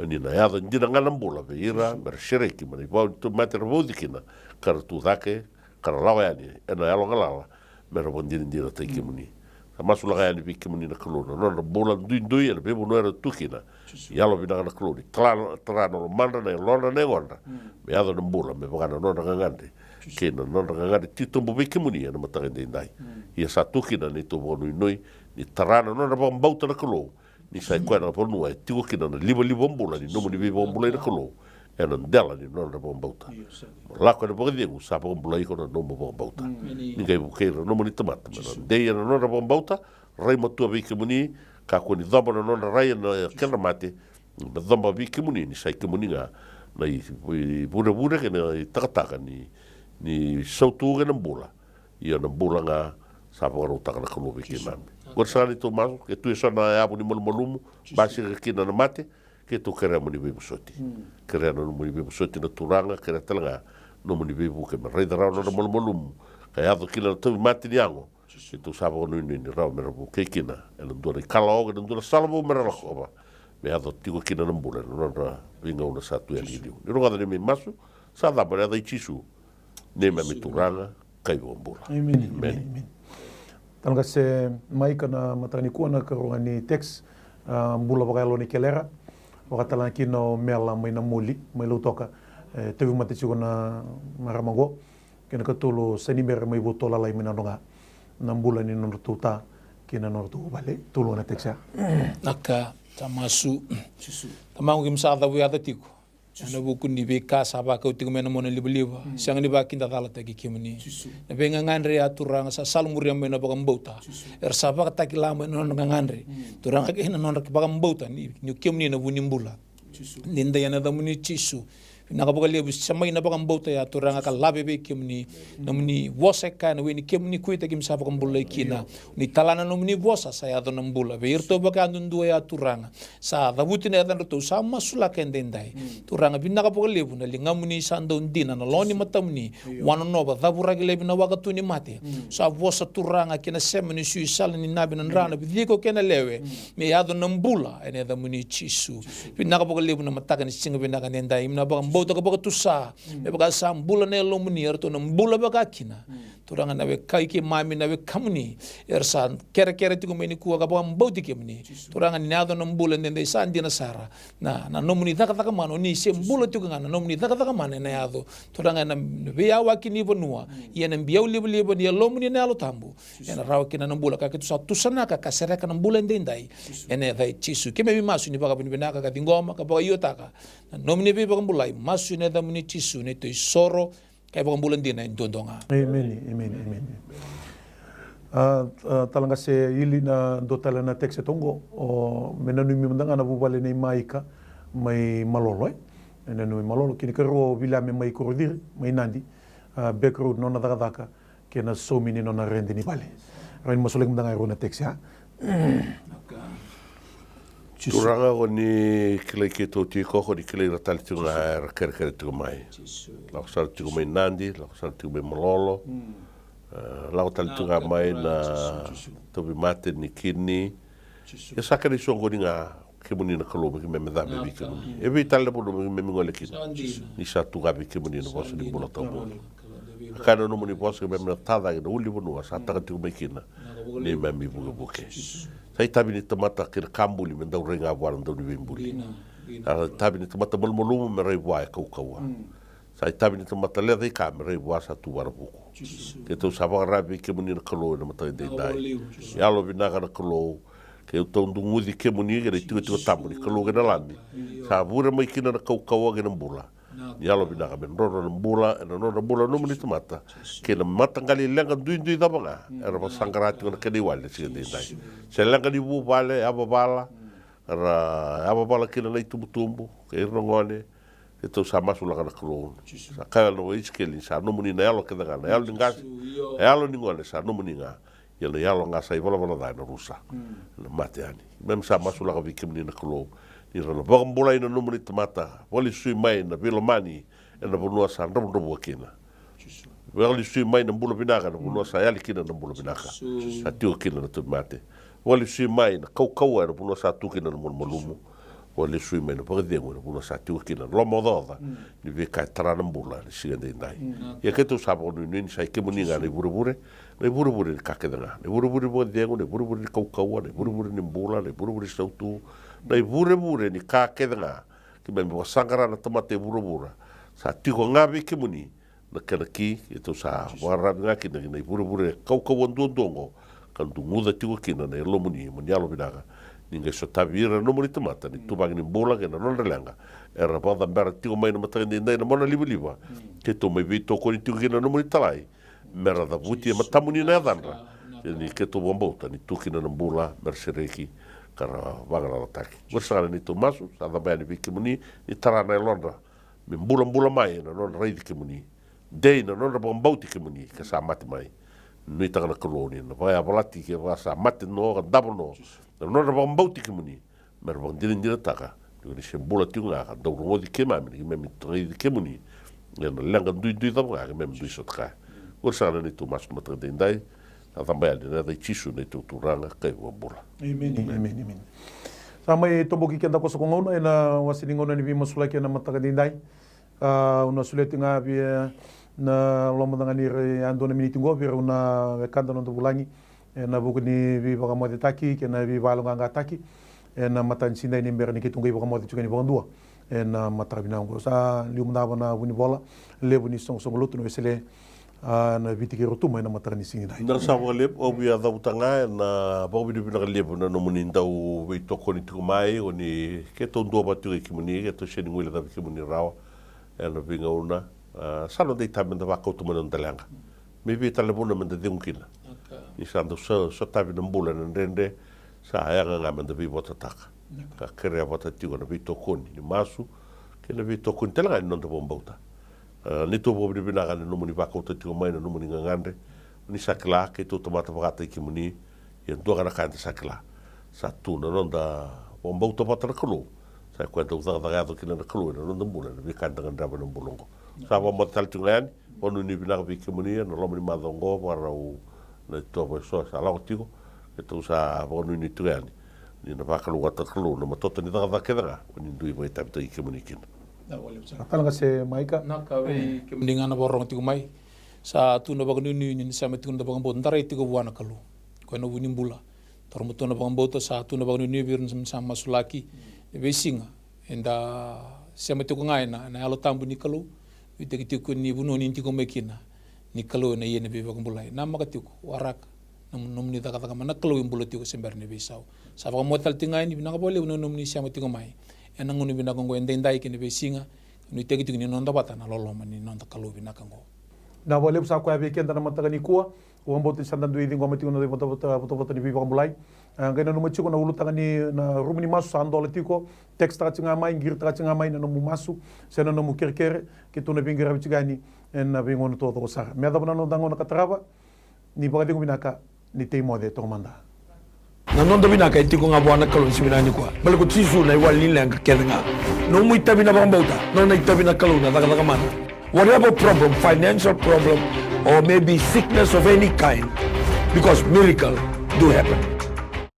ni na yaco dina ga na bula vei ira me ra sereki mai na ivau ni tauvimate era vauci kina ka ra tu cake ka ra lako yani ena yalo galala me ra vakadinadinataki kemuni. Sa masulaka yani vei kemuni na Kalou na nodra bula duidui ena veivanua era tu kina. Yalo vinaka na Kalou ni tara na lomadra, na yalodra, na yagodra me yaco na bula me vaka na nodra gagadre kei na nodra gagadre titobu vei kemuni ena mataka edaidai. Ia sa tu kina na neitou vakanuinui ni tara na nodra vakabauta na Kalou. Ni sa i koya na vanua e tiko kina na livaliva bula ni nomuni veivakabulai na Kalou. Ena dela ni nodra vakabauta. Mo lako ena vakacegu sa vakabulai iko na nomu vakabauta. Ni qai vukei ira na nomuni tamata me ra dei ena nodra vakabauta. Rai matua vei kemuni, kakua ni coba na nodra rai ena kedra mate. Me coba vei kemuni ni sa i kemuni ga na ivurevure kei na itakataka ni sautu kei na bula. Ia na bula ga sa vakarautaka na Kalou vei keimami. Qori saka neitou masu, ke tu eso na yavu ni malumalumu basika kina na mate, keitou kerea mo ni veivosoti. Kerea na nomuni veivosoti na Turaga, kerea tale ga nomuni veivuke me raica rawa na nodra malumalumu ka yaco kina na tauvimate ni yago. Keitou sa vakanuinui ni rawa me ra vukei kina ena dua na ikalawa oka, ena dua na sala vou me ra lakova me yaco tiko kina na bula ena nodra veigauna sa tu yani i liu. Ni rogoca neimami masu sa cava ena yaca i Jisu, neimami Turaga ka iVakabula. Emeni. Emeni. Talaqase Maika na mataka nikua na karua ni text, a, bula vakayalo ni kelera. Vakatalega kina o Mela mai Namoli mai Lautoka. E tauvimate tiko na marama oqo. Kei na katolu o Sanibera mai Vutolalai mai Nadroga. Na bula ni nodratou ta kei na nodratou vale. Tolu ga na text ya. Na ka, sa masu. Tamaqu, keimami sa cavuyaca tiko ena vuku ni veika sa vakau tiko mai na monalivaliva. Sega ni vakidacalataki kemuni. Na veigagadre ya Turaga sa salamuria mai na vakabauta. Era sa vakatakila mai na nodra gagadre Turaga kei na nodra vakabauta ni, ni kemuni na vu ni bula. Ni dei ena yacamuni Jisu. Vinaka vakalevu, sa mai na vakabauta ya Turaga ka lave vei kemuni. Nomuni vosa e kaya na we ni kemuni kuita keimami sa vakabulai kina. Ni tala na nomuni vosa sa yaco na bula. Vei iratou vakayadudua ya Turaga sa cavuti na yacadratou sa masulaka edaidai. Turaga vinaka vakalevu na ligamuni sa dau dina na loma ni matamuni. Wanonova, cavuraki laivi na waka tu ni mate. Sa vosa Turaga kei na sema ni sui sala ni navi na dra na viciko kei na lewe. Me yaco na bula ena yacamuni Jisu. Vinaka vakalevu na mataka ni siga vinaka edaidai. Keimami na vakabula vakabauta ka vakatusa, me vaka sa bula na yalomuni, eratou na bula vaka kina. Turaga, na wekai keimami, na wekamuni, era sa kerekere tiko mai nikua ka vakabauti kemuni. Turaga, ni na yaco na bula edaidai, sa dina sara. Na, na nomuni cakacaka mana, o ni se bula tiko ga, na nomuni cakacaka mana ena yaco. Turaga, ena veiyawaki ni vanua, ia na biau livaliva ni yalomuni na Yalo Tabu, ena rawa kina na bula ka keitou sa tusanaka ka sereka na bula edaidai. Ena yaca i Jisu keimami masu ni vakavinavinaka ka ciqoma ka vakaiotaka na nomuni veivakabulai. Masu ena yacamuni Jisu, na neitou isoro ka ivakabula dina e duadua ga. Emeni, emeni, emeni. A, a, tale ga se Ili, na dua tale na text e tu qo, o, me nanumi mada ga na vuvale nei Maika mai Malolo, e. Me nanumi Malolo, kei na karua o Viliame mai Korociri, mai Nadi, a, background nona cakacaka, kei na saumi ni nona rede ni vale. Rawa ni masulaki mada ga e rua na text, a? Turaga, ko ni kilai keitou tiko, ko ni kilai ira tale tiko ga era kerekere tiko mai. Lako sara tiko mai Nadi, lako sara tiko mai Malolo. E, lako tale tiko ga mai na tauvimate ni Kini. Ia sa kena isoqoni ga kemuni na Kalou me keimami cabe vei kemuni. E vei tale na vanua me keimami gole kina, ni sa tu ga vei kemuni na vosa ni bula taumada. Ka kaya na nomuni vosa, keimami na tacake na ulunivanua sa taka tiko mai kina neimami vukevuke. Sa itavi ni tamata kei na ka buli me dau rai ga vua na Dauniveibuli. Sa itavi ni tamata malumalumu me rai vua e kaukauwa. Sa itavi ni tamata lecaika me rai vua sa tu vua na vuku. Keitou sa vakararavi vei kemuni na Kalou ena mataka edaidai. Yalo vinaka na Kalou, keitou duguci kemuni kei na itikotiko tabu ni Kalou kei na Lami. Sa vure mai kina na kaukauwa kei na bula. Ni yalo vinaka me drodro na bula, ena nodra bula na nomuni tamata kei na mataqali leqa duidui cava ga era vakasaqara tiko na kena iwali ena siga edaidai. Se leqa ni vuvale, yavavala, era yavavala kina na itubutubu kei ira na gone. Keitou sa masulaka na Kalou. Sa kaya na Isikeli ni sa nomuni na yalo kece ga, na yalo ni qase, na yalo ni gone sa nomuni ga. Ia na yalo ga sa ivalavala ca ena rusa, ena mate yani. Keimami sa masulaka vei kemuni na Kalou, ni ra na vakabulai na nomuni tamata, vakalesui mai na veilomani ena vanua sa dravudravua kina. Vakalesui mai na bula vinaka ena vanua sa yali kina na bula vinaka, sa tiko kina na tauvimate. Vakalesui mai na kaukauwa ena vanua sa tu kina na malumalumu. Vakalesui mai na vakacegu ena vanua sa tiko kina na lomaocaoca ni veika e tara na bula ena siga edaidai. Ia keitou sa vakanuinui ni sa i kemuni ga na ivurevure, na ivurevure ni ka kece ga, na ivurevure ni vakacegu, na ivurevure ni kaukauwa, na ivurevure ni bula, na ivurevure ni sautu, na ivurevure ni ka kece ga. Keimami vakasaqara na tamata e vuravura, sa tiko ga vei kemuni na kena ki. Keitou sa vakararavi ga kina ki na ivurevure kaukauwa duadua oqo, ka duguca tiko kina na yalomuni mo ni yalo vinaka. Ni qai sotavi ira na nomuni tamata na ituvaki ni bula kei na nodra leqa era vakacabera tiko mai na mataka edaidai na monalivaliva. Keitou mai veitokoni tiko kina na nomuni italai, me ra cavuti e matamuni na yacadra. Ni keitou vakabauta ni tu kina na bula me ra sereki ka ra vagalalataki. Oqori saka na neitou masu, sa caba yani vei kemuni, ni tara na yalodra me bulabula mai ena nodra raici kemuni, dei na nodra vakabauti kemuni ka sa mate mai. Nuitaka na Kalou ni na vakayavalati kevaka sa mate no ka davo no na nodra vakabauti kemuni, me ra vakadinadinataka ni ko ni se bula tiko ga ka dau rogoci keimami ni keimami raici kemuni ena leqa duidui cava ga keimami dui sota kaya. Oqori saka na neitou masu na mataka edaidai. Sa caba yani ena yaca i Jisu na neitou Turaga ka iVakabula. Emeni, emeni, emeni. Sa mai toboki keda ko sa ko gauna ena wase ni gauna ni veimasulaki ena mataka edaidai. A, au na solia tiko ga vei, e, na loma ca ga ni ira e dua na miniti qo vei rau na wekada na noda vulagi ena vuku ni veivakamocetaki kei na veivakayaloqaqataki ena mataka ni siga ni bera ni keitou qai vakamoce tiko yani vakadua ena mataka vinaka qo. Sa liu mada vua na vunivola levu ni soqosoqo lotu na Wesele, a, na Viti kei Rotuma ena mataka ni siga nidai. Vinaka saka vakalevu, au via cavuta ga ena vakavinavinaka levu na nomuni dau veitokoni tiko mai, o ni keitou duavata tiko kei kemuni, keitou sega ni guilecavi kemuni rawa ena veigauna. A, sa noda itavi meda vakauta mai na noda leqa. Me vei tale na vanua meda cegu kina. Ni sa dau so, sotavi na bula ena dredre, sa yaga ga meda veivototaka ka kerea vata tiko na veitokoni ni masu kei na veitokoni tale ga ni noda vakabauta. A, neitou vakavinavinaka na nomuni vakauta tiko mai na nomuni gagadre. Ni sa kila keitou tamata vakataki kemuni. Ia dua ga na ka eda sa kila, sa tu na noda vakabauta vata na Kalou. Sa i koya dau cakacaka yaco kina na Kalou ena noda bula ena veika eda gadreva ena bula oqo. Sa vakamoce tale tiko ga yani. Vakanuinui vinaka vei kemuni ena loma ni macawa oqo, vakarau na itovo eso sa lako tiko. Keitou sa vakanuinui tiko yani ni na vakalougatataka na Kalou na matota ni cakacaka kece ga ko ni dui vakaitavitaki kemuni kina. Na wale sa. Tala ga se maika. Na ka vei kemuni ga na vakarorogo tiko mai. Sa tu na vakanuinui ni sema tiko na vakabauta, da rai tiko vua na Kalou. Koya na vu ni bula. Toro matua na vakabauta, sa tu na vakanuinui vei ira na sa masulaki. E veisiga eda sema tiko ga ena, na Yalo Tabu ni Kalou. Veitekiteki ni vanua ni tiko mai kina. Ni Kalou ena ia na veivakabulai. Namaka tiko, waraka. Nom-, nomuni cakacaka mai na Kalou e bula tiko se bera ni veisau. Sa vakamoce tale tiko ga yani, vinaka vakalevu na nomuni sema tiko mai. Ena gauna vinaka oqo edaidai kei na veisiga. Nuitaki tiko ni noda vata na loloma ni noda Kalou vinaka oqo. Na vakalevu sa koya vei keda na mataka nikua. Au vakabauta ni sa da dui ciqoma tiko na votavota, votavota ni veivakabulai. A, qai nanuma tiko na ulutaga ni na rumu ni masu sa dola tiko. Text taka tiko ga mai, qiri taka tiko ga mai na nomu masu se na nomu kerekere. Keitou na veiqaravi tiko yani ena veigauna taucoko sara. Me yacova na noda gauna ka tarava. Ni vakacegu vinaka, ni tei moce toka mada. Na noda vinaka e tiko ga vua na Kalou ni siga vinaka nikua. Baleta ko Jisu na iwali ni leqa kece ga. Nomu itavi na vakabauta, nona itavi na Kalou na cakacaka mana. Whatever problem, financial problem, or maybe sickness of any kind, because miracle do happen.